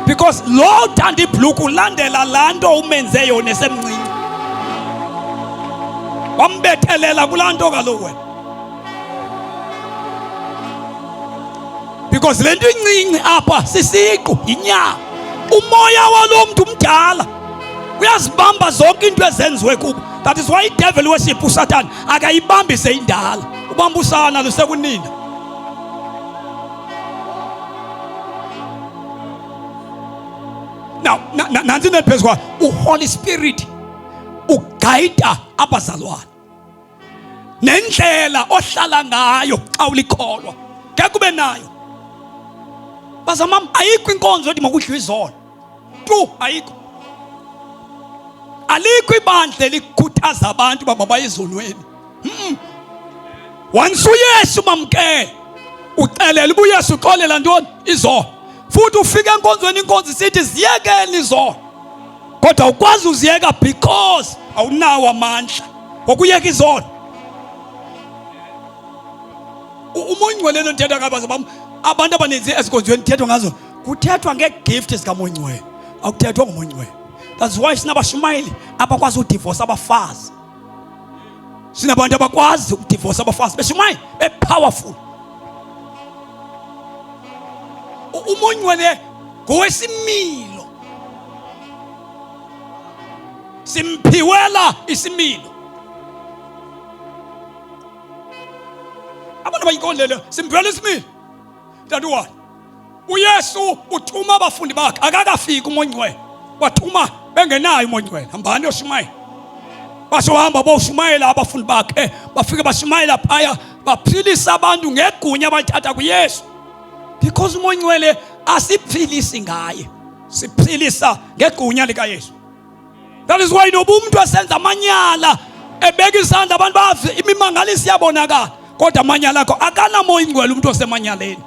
because lo uthanda ibhlukwe ulandela laa nto umenze yona esemncinci, wambethelela kulaa nto kaloku wena. Because le nto incinci apha sisiqu, yinyama. Umoya walo mntu umdala uyazibamba zonke into ezenziwe kubo. That is why i-devil worship uSatan akayibambise indala, ubamba usana lusekunina. Now nantsi into ephezu kwayo, uHoly Spirit ugayida abazalwane nendlela ohlala ngayo xa ulikholwa. Ngeke ube nayo bazamam, ayikho inkonzo ethi makudliwe izolo tu, ayikho. Alikho ibandla elikhuthaza abantu uba mabaye ezonweni. Once uYesu mamkele, uxelela uba uYesu uxolela ntoni izono, futhi ufika enkonzweni inkonzo isithi ziyekeni izono, kodwa awukwazi uziyeka because awunawo amandla ngokuyeka izono. UMoya oyiNgcwele lo ndithetha ngabaza bam, abantu abaninzi ezinkonzweni kuthethwa ngazo, kuthethwa ngeegift zikaMoya oyiNgcwele, akuthethwa ngoMoya oyiNgcwele. That's why sinabashumayeli abakwazi udivosa abafazi, sinabantu abakwazi ukudivosa abafazi beshumayela bepowerful. UMoya oyiNgcwele ngowesimilo, simphiwela isimilo. Abantu abayinkonlelo simphiwela isimilo. Tata wani uYesu uthuma abafundi bakhe, akakafiki uMoya oyiNgcwele, wathuma bengenayo uMoya oyiNgcwele, hambani yoshumayela. Basho hamba boshumayela abafundi bakhe, bafike bashumayela phaya, baphilisa abantu ngegunya abalithatha kuYesu. Because uMoya oyiNgcwele asiphilisi ngaye, siphilisa ngegunya likaYesu. That is why noba umuntu esenza amanyala ebeka isandla abantu bave imimangaliso iyabonakala, kodwa amanyala akho akanamoya ingcwele umuntu osemanyaleni.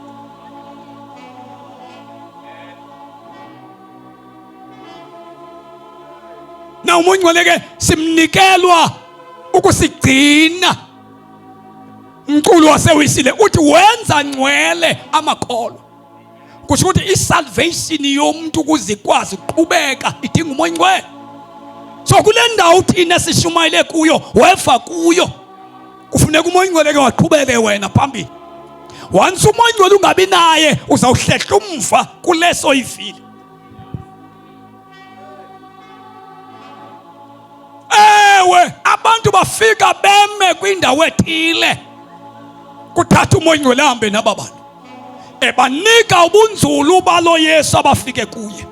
Na uMoya oyiNgcwele ke simnikelwa Ukusigcina. Umculo wasewisile uthi wenza ngcwele amakholwa. Kusho ukuthi isalvation yomuntu ukuze ikwazi ukuqhubeka idinga umoya ongcwele. So kule ndawo thina sishumayele kuyo weva kuyo kufuneka umoya ongcwele ke waqhubeke wena phambili. Once umoya ongcwele ungabi naye uzawuhlehla umva kuleso ivile. Ewe, abantu bafika beme kwindawo ethile, kuthatha umoya ongcwele ahambe naba bantu ebanika ubunzulu balo Yesu abafike kuye.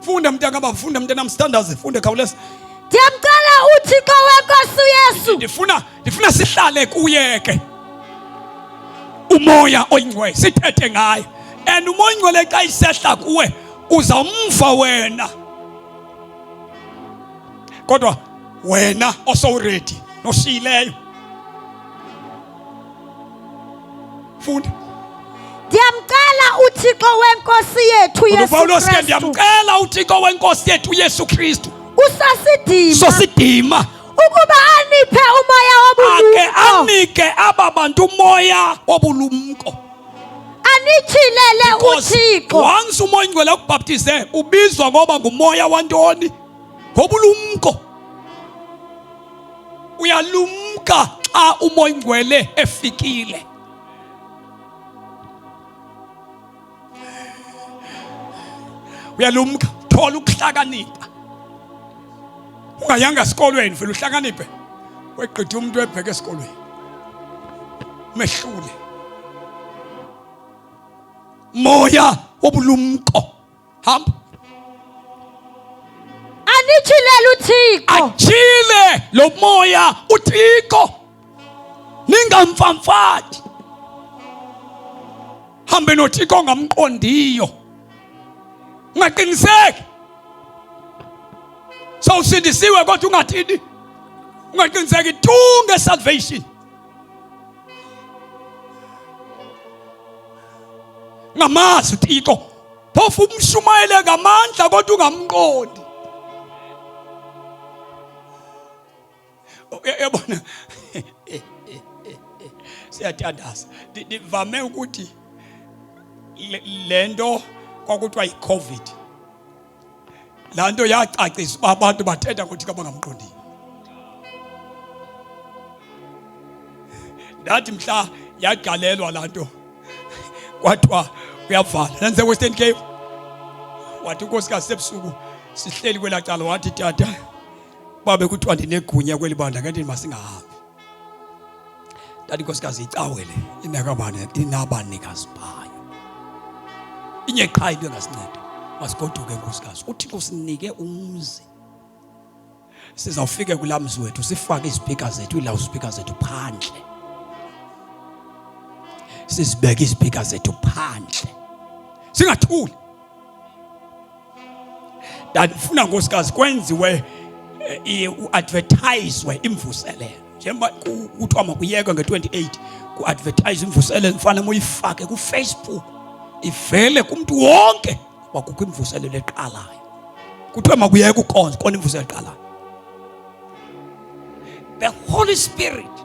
Funda mntakaba, funda mntanam, sithandaze, funde khawuleza. Ndiyamcela uThixo wenkosi uYesu. Ndifuna sihlale kuye ke umoya oyingcwele, sithethe ngaye. And umoya oyingcwele xa isehla kuwe uzawumva wena, kodwa wena osowuredi noshiyileyo. Funda. Ndiyamcela uThixo wenkosi yethu Yesu Paulos ke ndiyamcela uThixo wenkosi yethu Yesu Kristu usasidima sosidima ukuba aniphe umoya wobulumko, ake anike aba bantu umoya wobulumko, anityhilele uThixo. Once umoya oyingcwele akubhaptize ubizwa ngoba ngumoya wantoni? Ngobulumko. Uyalumka xa umoya oyingcwele efikile. Uyalumka, thola ukuhlakanipha. Ungayanga esikolweni vele uhlakaniphe, wegqitha umuntu ebheke esikolweni, mehlule. Moya wobulumko, hamba. Anityhilele uThixo, atyhile lo moya uThixo, ningamfamfati, hambe noThixo ongamqondiyo, ungaqiniseki. Sowusindisiwe kodwa ungathini, ungaqiniseki tu ngesalvation. Ngamazi uThixo, phofu umshumayele ngamandla kodwa ungamqondi. Uyabona, siyathandaza. Ndivame ukuthi le nto kwakuthiwa yi-COVID, laa nto yacacisa uba abantu bathetha ngoThixo abangamqondiyo. Ndathi mhla yagalelwa laa nto kwathiwa uyavala, ndandise-Western Cape, wathi unkosikazi sebusuku sihleli kwelaa cala, wathi tata, babe kuthiwa ndinegunya kweli bandla kanti masingahambi. Ndathi nkosikazi, icawe le inabanikazi bayo, inye qha into engasinceda, masigoduke nkosikazi. uThixo usinike umzi, sizawufike kulaa mzi wethu sifake izipika zethu, iilawuspika zethu phandle, sizibeke izipika zethu phandle, singathuli. Ndandifuna nkosikazi kwenziwe uadvertiswe imvuselelo, njengoba kuthiwa makuyekwe nge-28, kuadvertise imvuselelo, mfana muyifake kuFacebook ivele kumntu wonke uba kukho imvuselelo eqalayo. Kuthiwe makuyekwe ukhonza kona imvuselelo eqalayo. The Holy Spirit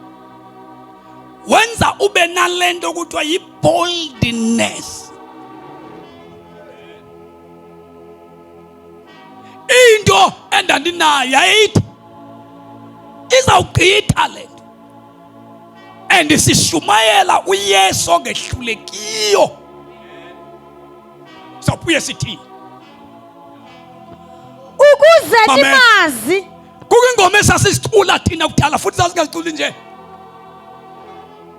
wenza ube nale nto kuthiwa yi-boldness. Into endandinayo yayithi izawugqitha le nto, and sishumayela uYesu ongehlulekiyo. Sawubuye sithini ukuze nimazi? Kukho ingoma esasizicula thina kudala, futhi sasingaziculi nje,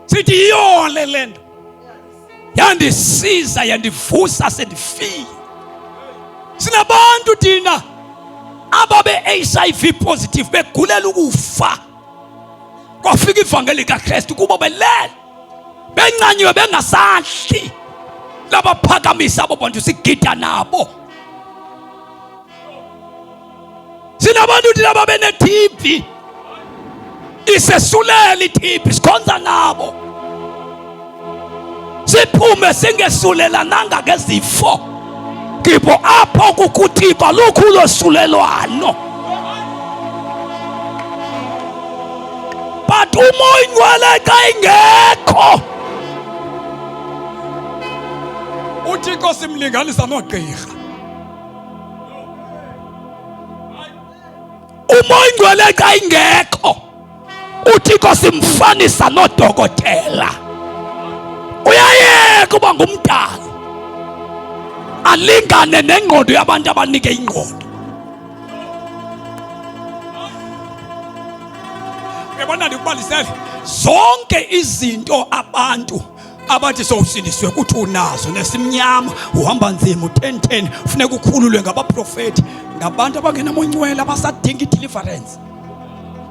sithi yiyole le nto yandisiza yandivusa sendifile. Sinabantu thina ababe-HIV positive begulela ukufa, kwafika ivangeli kaKristu kubo, belele bencanyiwe bengasahli, labaphakamisa abo bantu sigida nabo. Sinabantu thina babe ne-TB, isesulela i-TB, sikhonza nabo, siphume singesulelananga ngezifo kibo apho kukuthiba lukhu losulelwano. But uMoya oyiNgcwele xa ingekho, uThixo simlinganisa noogqirha. UMoya oyiNgcwele xa ingekho, uThixo simfanisa noodokotela. Uyayeka uba ngumdala, alingane nengqondo yabantu abanike ingqondo. Uyabona, ndikubalisele zonke izinto abantu abathi sowusindiswe kuthi unazo nesimnyama, uhamba nzima, u-10-10, funeka ukhululwe ngabaprofethi, ngabantu abangenamoncwele abasadinga i-deliverance.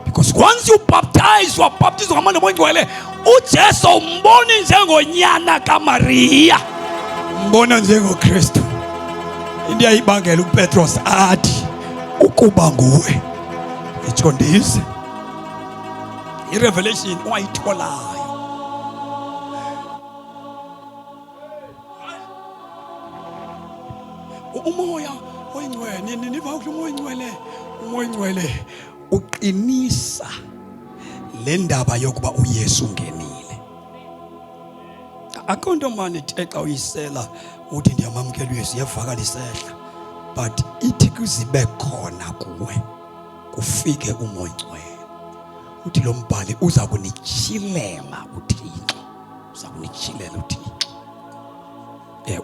Because once you baptize, wabhaptizwa ngamanzi omongcwele, uJesu umboni njengonyana kaMaria, umbona njengoKristu. Into yayibangela uPetros athi ukuba nguwe itsho ndize, irevelation owayitholayo. Umoya oyingcwele, niva kuhle, umoya oyingcwele, umoya oyingcwele uqinisa le ndaba yokuba uYesu ungenile. Akho nto mani ithe xa uyisela uthi ndiyamamkela uYesu, iyavakala isehla, but ithi kuzibe khona kuwe kufike umoya oyingcwele. Uthi lo mbhali uza kunityhilela uThixo, uza kunityhilela uThixo.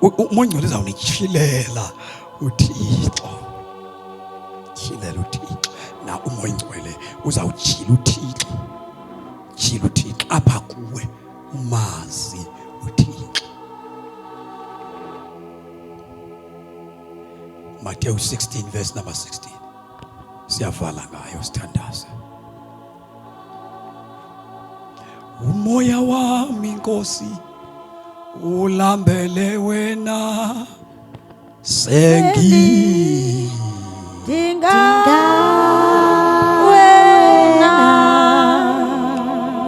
Umoya oyingcwele uzawunityhilela uThixo, tyhilela uThixo. Na umoya oyingcwele uzawutyhila uThixo, tyhila uThixo apha kuwe, umazi uThixo. Matthew 16 verse number 16, siyavala ngayo, sithandaze. Umoya wami Nkosi ulambele wena, sengi dinga wena.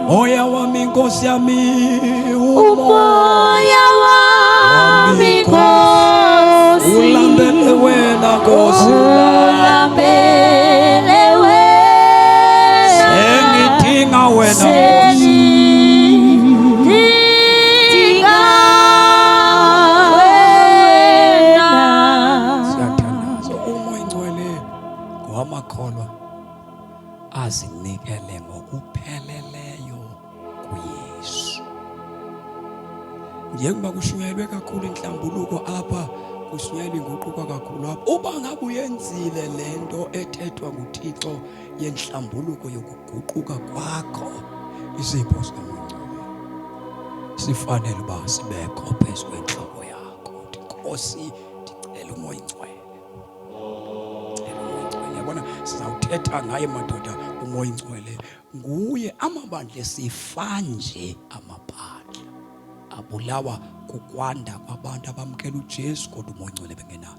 Moya wami Nkosi yami, umoya wami Nkosi ulambele wena Nkosi, ulambele wena, sengidinga wena Nkosi. Sengidinga wena. Siyathandaza. Umoya oyingcwele ngowamakholwa azinikele ngokupheleleyo kuYesu. Njengoba kushunyayelwe kakhulu inhlambuluko apha, kushunyayelwa inguquko kakhulu apha, uba ngabe uyenzile le nto ethethwa nguThixo yenhlambuluko yokuguquka kwakho, isipho sikaMoya Oyingcwele sifanele uba sibekho phezu kwentloko yakho. Uthi, Nkosi, ndicela uMoya Oyingcwele, cela uMoya Oyingcwele. Yabona, sizawuthetha ngaye madoda. uMoya Oyingcwele nguye amabandla esifa nje, amabandla abulawa kukwanda kwabantu abamkela uJesu kodwa uMoya Oyingcwele bengenawo,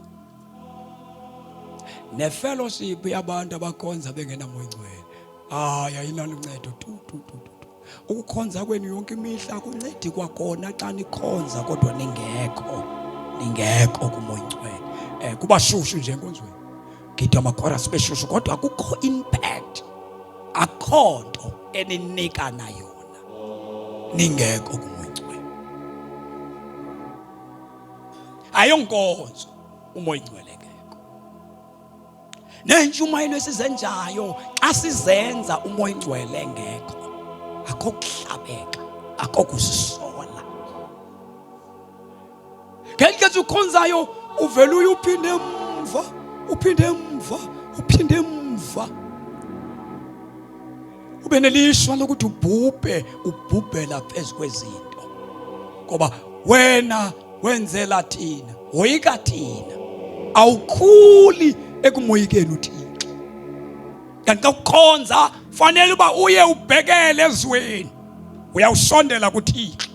nefellowship yabantu abakhonza bengenamoya oyingcwele, hayi, ayinaluncedo tu tu tu tu. Ukukhonza kwenu yonke imihla akuncedi kwakona xa nikhonza kodwa ningekho kuMoya oyingcwele. Kuba shushu nje enkonzweni, gida amakhorasi beshushu, kodwa akukho impact, akho nto eninikana yona ningekho kuMoya oyingcwele. Ayonkonzo uMoya oyingcwele ngekho. Nentshumayelo esizenzayo xa sizenza uMoya oyingcwele ngekho, akho kuhlabeka, akho kuzisola. Ngeli xesha ukhonzayo uvele uye uphinde emva, uphinde emva, uphinde emva, ube nelishwa lokuthi ubhubhe, ubhubhela phezu kwezinto, ngoba wena wenzela thina, woyika thina, awukhuli ekumoyikeni uThixo. Kanti xa ukhonza fanele uba uye ubhekele ezweni, uyawusondela kuThixo.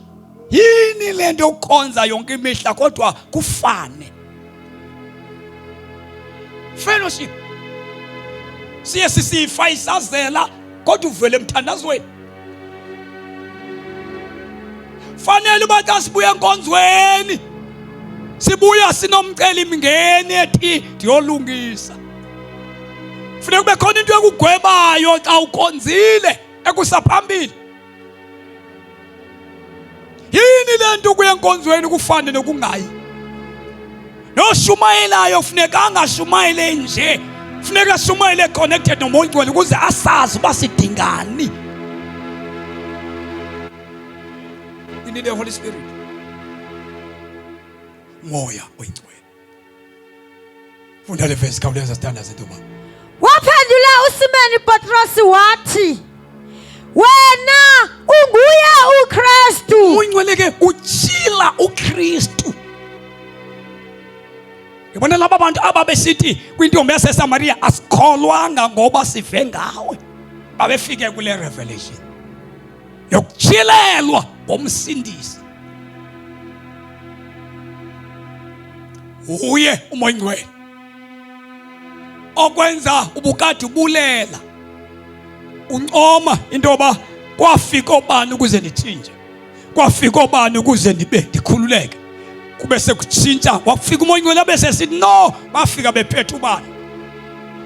Yini le nto yokukhonza yonke imihla kodwa kufane fellowship? Siye sisifa isazela kodwa uvele emthandazweni. Fanele uba xa sibuya enkonzweni sibuya sinomceli mngeni ethi ndiyolungisa. Funeka kube khona into ekugwebayo xa ukhonzile. ekusaphambili. Yini le nto ukuya enkonzweni kufane nokungayi? Noshumayelayo funeka angashumayele nje, funeka ashumayele connected noMoya oNgcwele ukuze asazi uba sidingani. We need the Holy Spirit. Moya oyiNgcwele. Funda le verse, khawuleza sithandaze ntombazana. Waphendula uSimoni Petrosi wathi, Wena unguye uKristu. Uyingcwele ke utshila uKristu. Yabona laba bantu ababesithi kwintombi yaseSamariya asikholwanga ngoba sive ngawe. Babefike kule revelation yokutyhilelwa ngomsindisi. Uye uMoya oyiNgcwele okwenza ubukade ubulela uncoma into yoba kwafika obani ukuze nditshintshe, kwafika obani ukuze ndibe ndikhululeke, kube sekutshintsha. Wafika uMoya oyiNgcwele abe sesithi no, bafika bephethe ubani,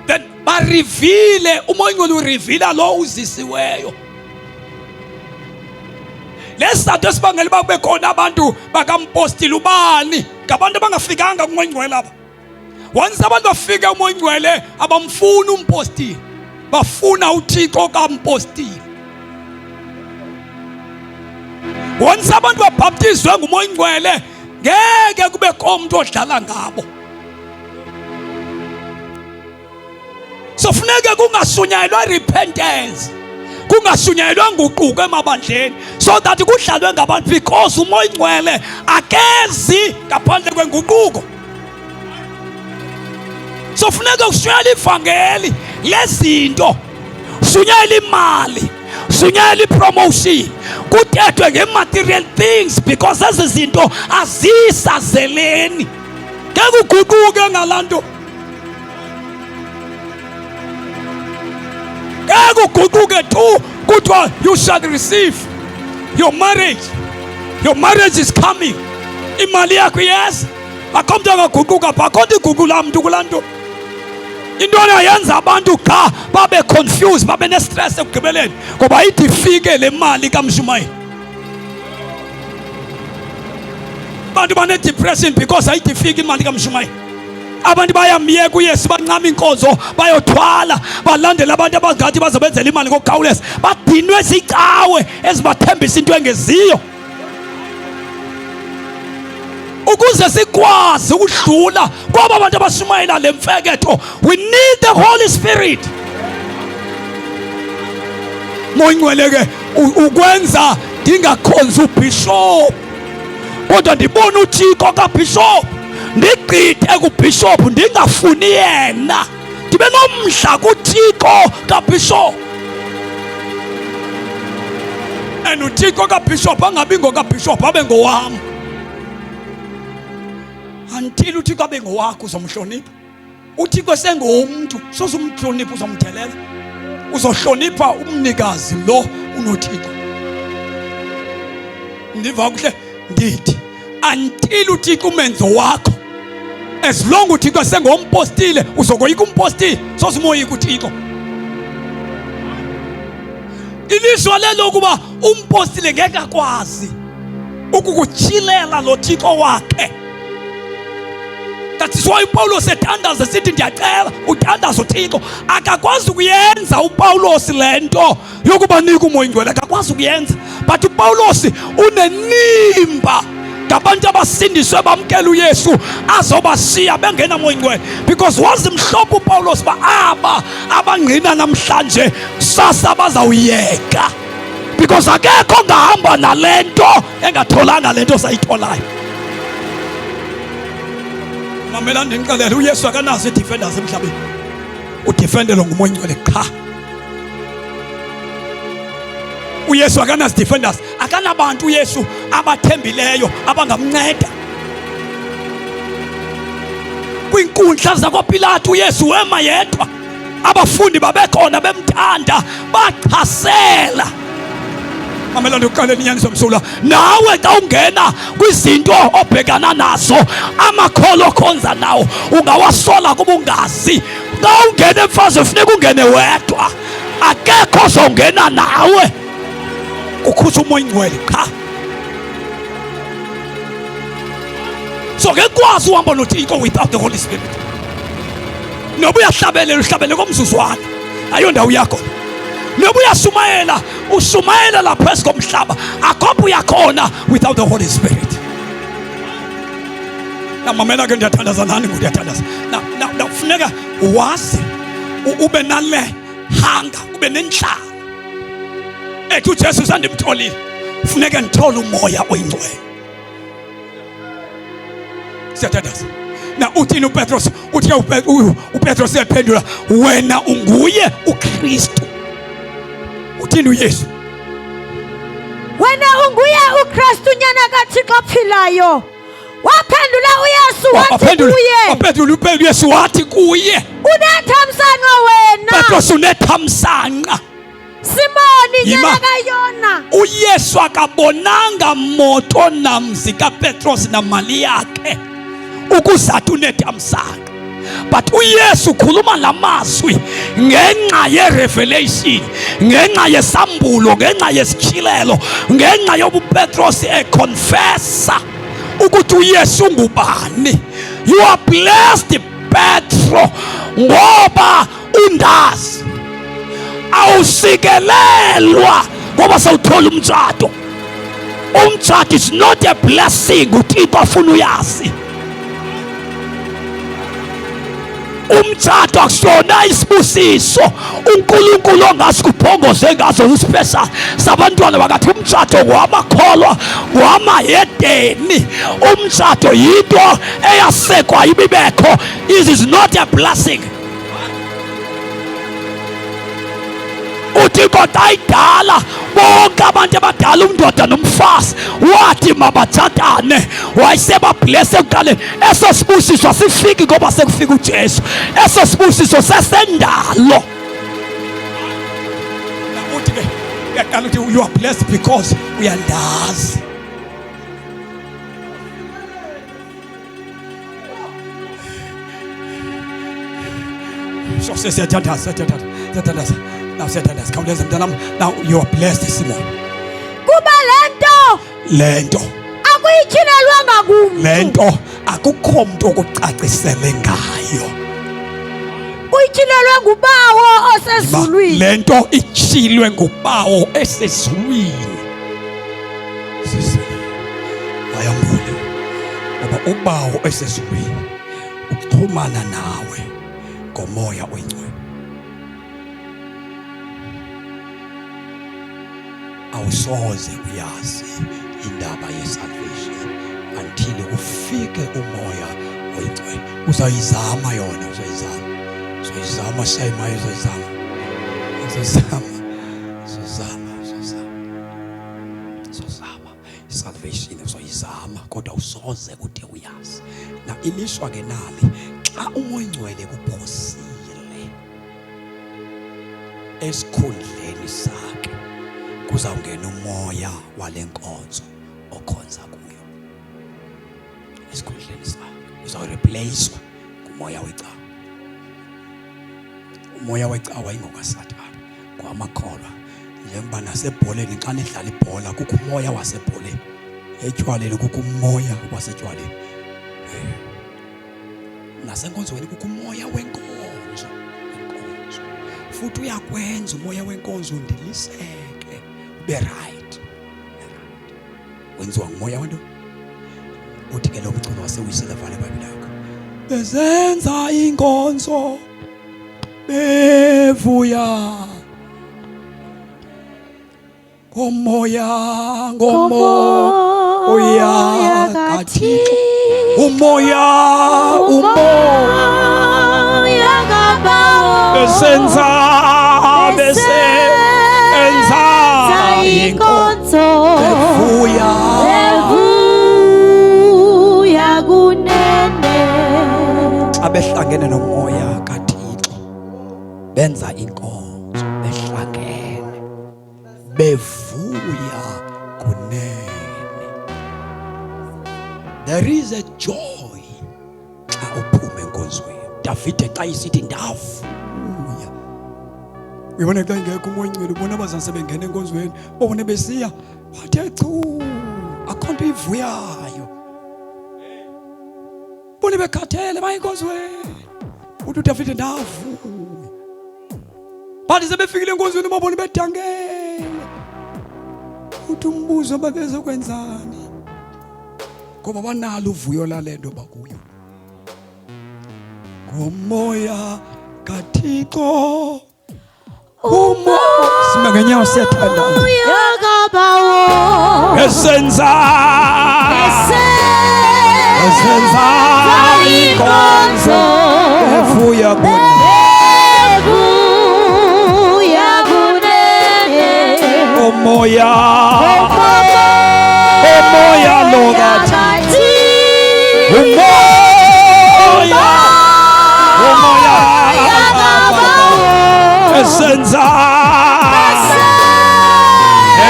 then barivile. UMoya oyiNgcwele urivila lo uzisiweyo. Lesizathu esibangela uba kube khona abantu bakampostile ubani ngabantu abangafikanga kuMoya oyiNgcwele apha. Once abantu bafike uMoya oyiNgcwele abamfuni umpostile, bafuna uThixo kampostile. Once abantu babhaptizwe nguMoya oyiNgcwele ngeke kube kho umuntu odlala ngabo. So funeke kungashunyayelwa repentance, kungashunyayelwa nguquko emabandleni, so that kudlalwe ngabantu, because uMoya oyiNgcwele akezi ngaphandle kwenguquko. So funeke kushunyayela ivangeli lezinto, shunyayela imali, shunyayela ipromotion, kuthethwe nge-material things, because ezi zinto azisazeleni. Ngeke uguquke ngalaa nto, ngeke uguquke tu. Kuthiwa you shall receive your marriage, your marriage is coming, imali yakho iyeza. Akho mntu angaguquka pha, akho nto iguqula mntu kulaa nto. Into yenza abantu qha babe confused, babe nestress ekugqibeleni, ngoba ithi ifike le mali kamshumayeli. Abantu bane-depression because ayide ifike imali kamshumayeli. Abantu bayamyeka uYesu, bancama inkonzo, bayothwala, balandela abantu abangathi bazobenzela imali ngokukhawuleza. Badinwe zicawe ezibathembisa into engeziyo. Ukuze sikwazi ukudlula kwaba bantu abashumayela le mfeketho, we need the Holy Spirit. Moya oyiNgcwele ke ukwenza ndingakhonzi ubhishophu, kodwa ndibone uThixo kabhishophu, ndigqithe kubhishophu, ndingafuni yena, ndibe nomdla kuThixo kabhishophu. And uThixo kabhishophu angabi ngokabhishophu, abe ngowam. Until uThixo abe ngowakho, uzomhlonipha. uThixo sengomntu, sozumhlonipha, uzomdelela. Uzohlonipha umnikazi lo unoThixo. Ndiva kuhle ndithi until uThixo umenzo wakho, as long uThixo sengompostile, uzokoyika umpostile, sozumoyika uThixo. Ilizwa lelokuba umpostile ngeke akwazi ukukutyhilela lo Thixo wakhe. That is why uPawulos ethandaza esithi ndiyacela, uthandaza uThixo. Akakwazi ukuyenza uPawulos le nto yokubanika uMoya oyiNgcwele, akakwazi ukuyenza. But uPawulos unenimba ngabantu abasindiswe bamkela uYesu azobashiya bengenamoya oyingcwele, because wazi mhlophe uPawulos uba aba abangqina namhlanje kusasa bazawuyeka, because akekho ongahamba nale nto engatholanga le nto sayitholayo. Mamela ndinixelele, uYesu akanazo ii-defenders emhlabeni, udefendelwa nguMoya oyiNgcwele qha. uYesu akanazi defenders, akanabantu uYesu abathembileyo abangamnceda. Kwiinkundla zakwaPilato uYesu wema yedwa, abafundi babekhona bemthanda, bachasela. Mamela ndikuxelele inyaniso msulwa, nawe xa ungena kwizinto obhekana nazo, amakholo okhonza nawo ungawasola kuba ungazi. Xa ungena emfazwe funeka ungene wedwa. Akekho ozongena nawe. Kukhuza umoya ingcwele qha. So ngeke kwazi uhamba noThixo without the Holy Spirit. Noba uyahlabelela uhlabele komzuzwana, ayondawo yakho. Noba uyashumayela ushumayela lapha phezu komhlaba, akho uyakhona without the Holy Spirit. Namamela ke, ndiyathandaza nani ngoku, ndiyathandaza. Na funeka wazi ube nale hanga, ube nendlala ethi uJesu sandimtholile, funeka ndithole umoya oyingcwele. Siyathandaza. Na uthini uPetros? Uthi uPetros uyaphendula, wena unguye uKristu. Uthini uYesu? Wena unguye uKristu, unyana kaThixo ophilayo. Waphendula uYesu wathi kuye, Waphendula uYesu wathi kuye, unethamsanqa wena Petros, unethamsanqa Simoni, nyana kaYona. UYesu akabonanga moto namzi kaPetros namali yakhe ukuze athi unethamsanqa, but uYesu ukhuluma lamazwi ngenxa ye-revelation, ngenxa yesambulo, ngenxa yesityhilelo, ngenxa yobuPetros econfessa ukuthi uYesu ngubani. You are blessed, Petro, ngoba undazi. Awusikelelwa ngoba sewuthola umtshato. Umtshato is not a blessing uThixo afuna uyazi. Umtshato akusona isibusiso uNkulunkulu ongasiphongoze ngazo ispecial sabantwana bakathi. Umtshato ngwamakholwa, ngwamahedeni. Umtshato yinto eyasekwa ibibekho. It is not a blessing. uThixo xa idala bonke abantu abadala, umndoda nomfazi, wathi mabatshatane, wayesebablesse ekuqaleni. Eso sibusiso asifiki ngoba sekufika uJesu, eso sibusiso sesendalo. Uthi ke uyaqala uthi you are blessed because uyandazi. So siyathandaza, siyathandaza, siyathandaza. Now siyathandaza. Khawuleza mntanam. Now you are blessed, Simon. Kuba lento Le nto akuyityhilelwanga kumntu, le nto akukho mntu okucacisele ngayo. Uyityhilelwe nguBawo osezulwini. Le nto ityhilwe nguBawo esezulwini. Sisile. Ayambule. Ngoba uBawo esezulwini uxhumana nawe ngomoya oyingcwele. Awusoze uyazi indaba ye-salvation until ufike umoya oyingcwele. Uzayizama yona, uzayizama, uzoyizama shayimayo, uzoyizama, uzozama, uzozama, uzozama, uzozama salvation, uzoyizama, kodwa usoze ude uyazi. Na ilishwa ke nali, xa umoya oyingcwele kuphosile esikhundleni sakhe kuzawungena umoya wale nkonzo okhonza kuyo. Esikhundleni sakhe uzawureplacewa ngumoya wecawa. Umoya wecawa ingokaSathane, kwamakholwa, njengoba nasebholeni xa nidlala ibhola kukho umoya wasebholeni, etywaleni kukho umoya wasetywaleni, nasenkonzweni kukho umoya wenkonzo, wenkonzo. Futhi uyakwenza umoya wenkonzo undiliseke, ube right, wenziwa ngumoya wento. Uthi ke lo mculo wasewisele, vale ibhayibhile yakho, bezenza inkonzo bevuya ngomoya, ngomoya kaThixo, umoya, umoya besenza, besenza inkonzo bevuya, bevuya kunene. Xa behlangene nomoya kaThixo benza inkonzo behlangene bevuya kunene. There is a joy xa uphuma enkonzweni. Davide xa isithi ndavuya. Uyibona xa ingekho umoya oyingcwele, ubona abazali sebengena enkonzweni, babone besiya bathe chu, akho nto ivuyayo. Bone bekhathele baye enkonzweni. Uthi uDavide ndavuya. Bathi sebefikile enkonzweni babone bedangele. Uthi umbuzo babezokwenzani? Ngoba banalo uvuyo lale nto bakuyo. Ngomoya kaThixo umo sime ngenyawo siyathandaza Uyakabawo esenza esenza inkonzo evuya bona Ebuya kunene omoya omoya lo kaThixo umoya umoya esenza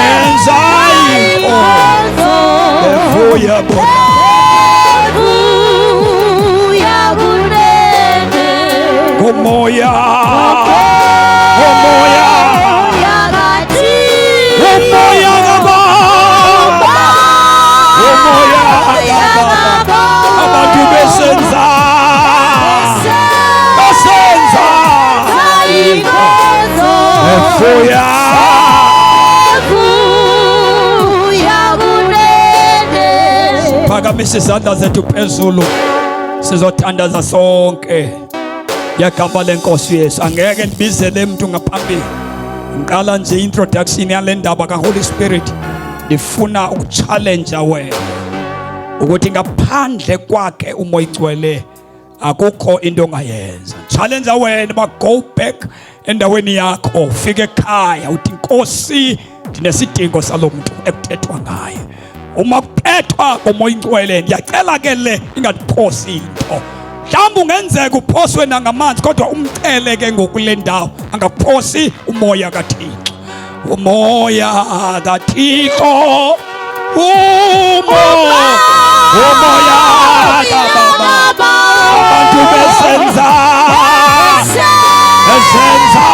enza inkonzo evuya bona umoya umoya umoya kababa umoya kababa abantu besenza besenza efuya phakamisa izandla zethu phezulu sizothandaza sonke ngegama lenkosi Yesu. Angeke ndibizele mntu ngaphambili, ngiqala nje introduction yale ndaba kaHoly Spirit. Ndifuna ukuchallenge wena ukuthi ngaphandle kwakhe umoya igcwele akukho into ongayenza. Challenge wena ba go back endaweni yakho, ufike ekhaya uthi Nkosi, ndinesidingo salo mntu ekuthethwa ngaye. Uma kuthethwa ngomoya ingcwele, ndiyacela ke le ingandiphosi into. Mhlawumbi ungenzeka uphoswe nangamanzi, kodwa umcele ke ngokule ndawo angakuphosi umoya kaThixo. Umoya kaThixo, umoya, umoya kababa, abantu besenza besenza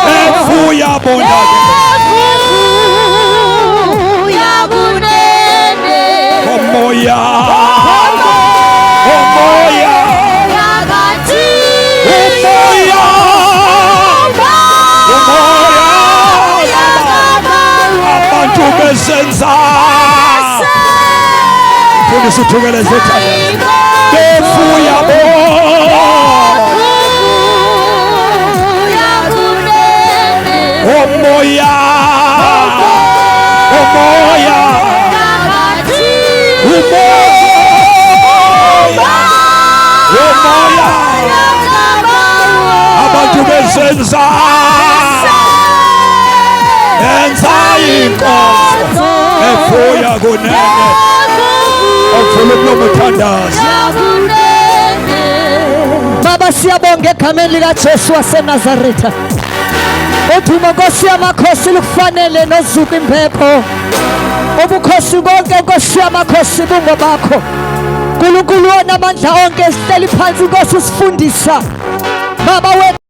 efuya bona omoya omoya umoya umoya abantu besenza mfundisi uthukeleze uthanda befuya bona omoya omoya umoya umoya abantu besenza enza inkonzo efuya kunene ovula umlomo uthandaza. Baba siyabonga egameni likaJesu waseNazaretha. Udumo Nkosi yamakhosi lukufanele nozuka impepho. Ubukhosi bonke Nkosi yamakhosi bungobakho. Nkulunkulu onamandla onke sihleli phansi Nkosi usifundisa. Baba wethu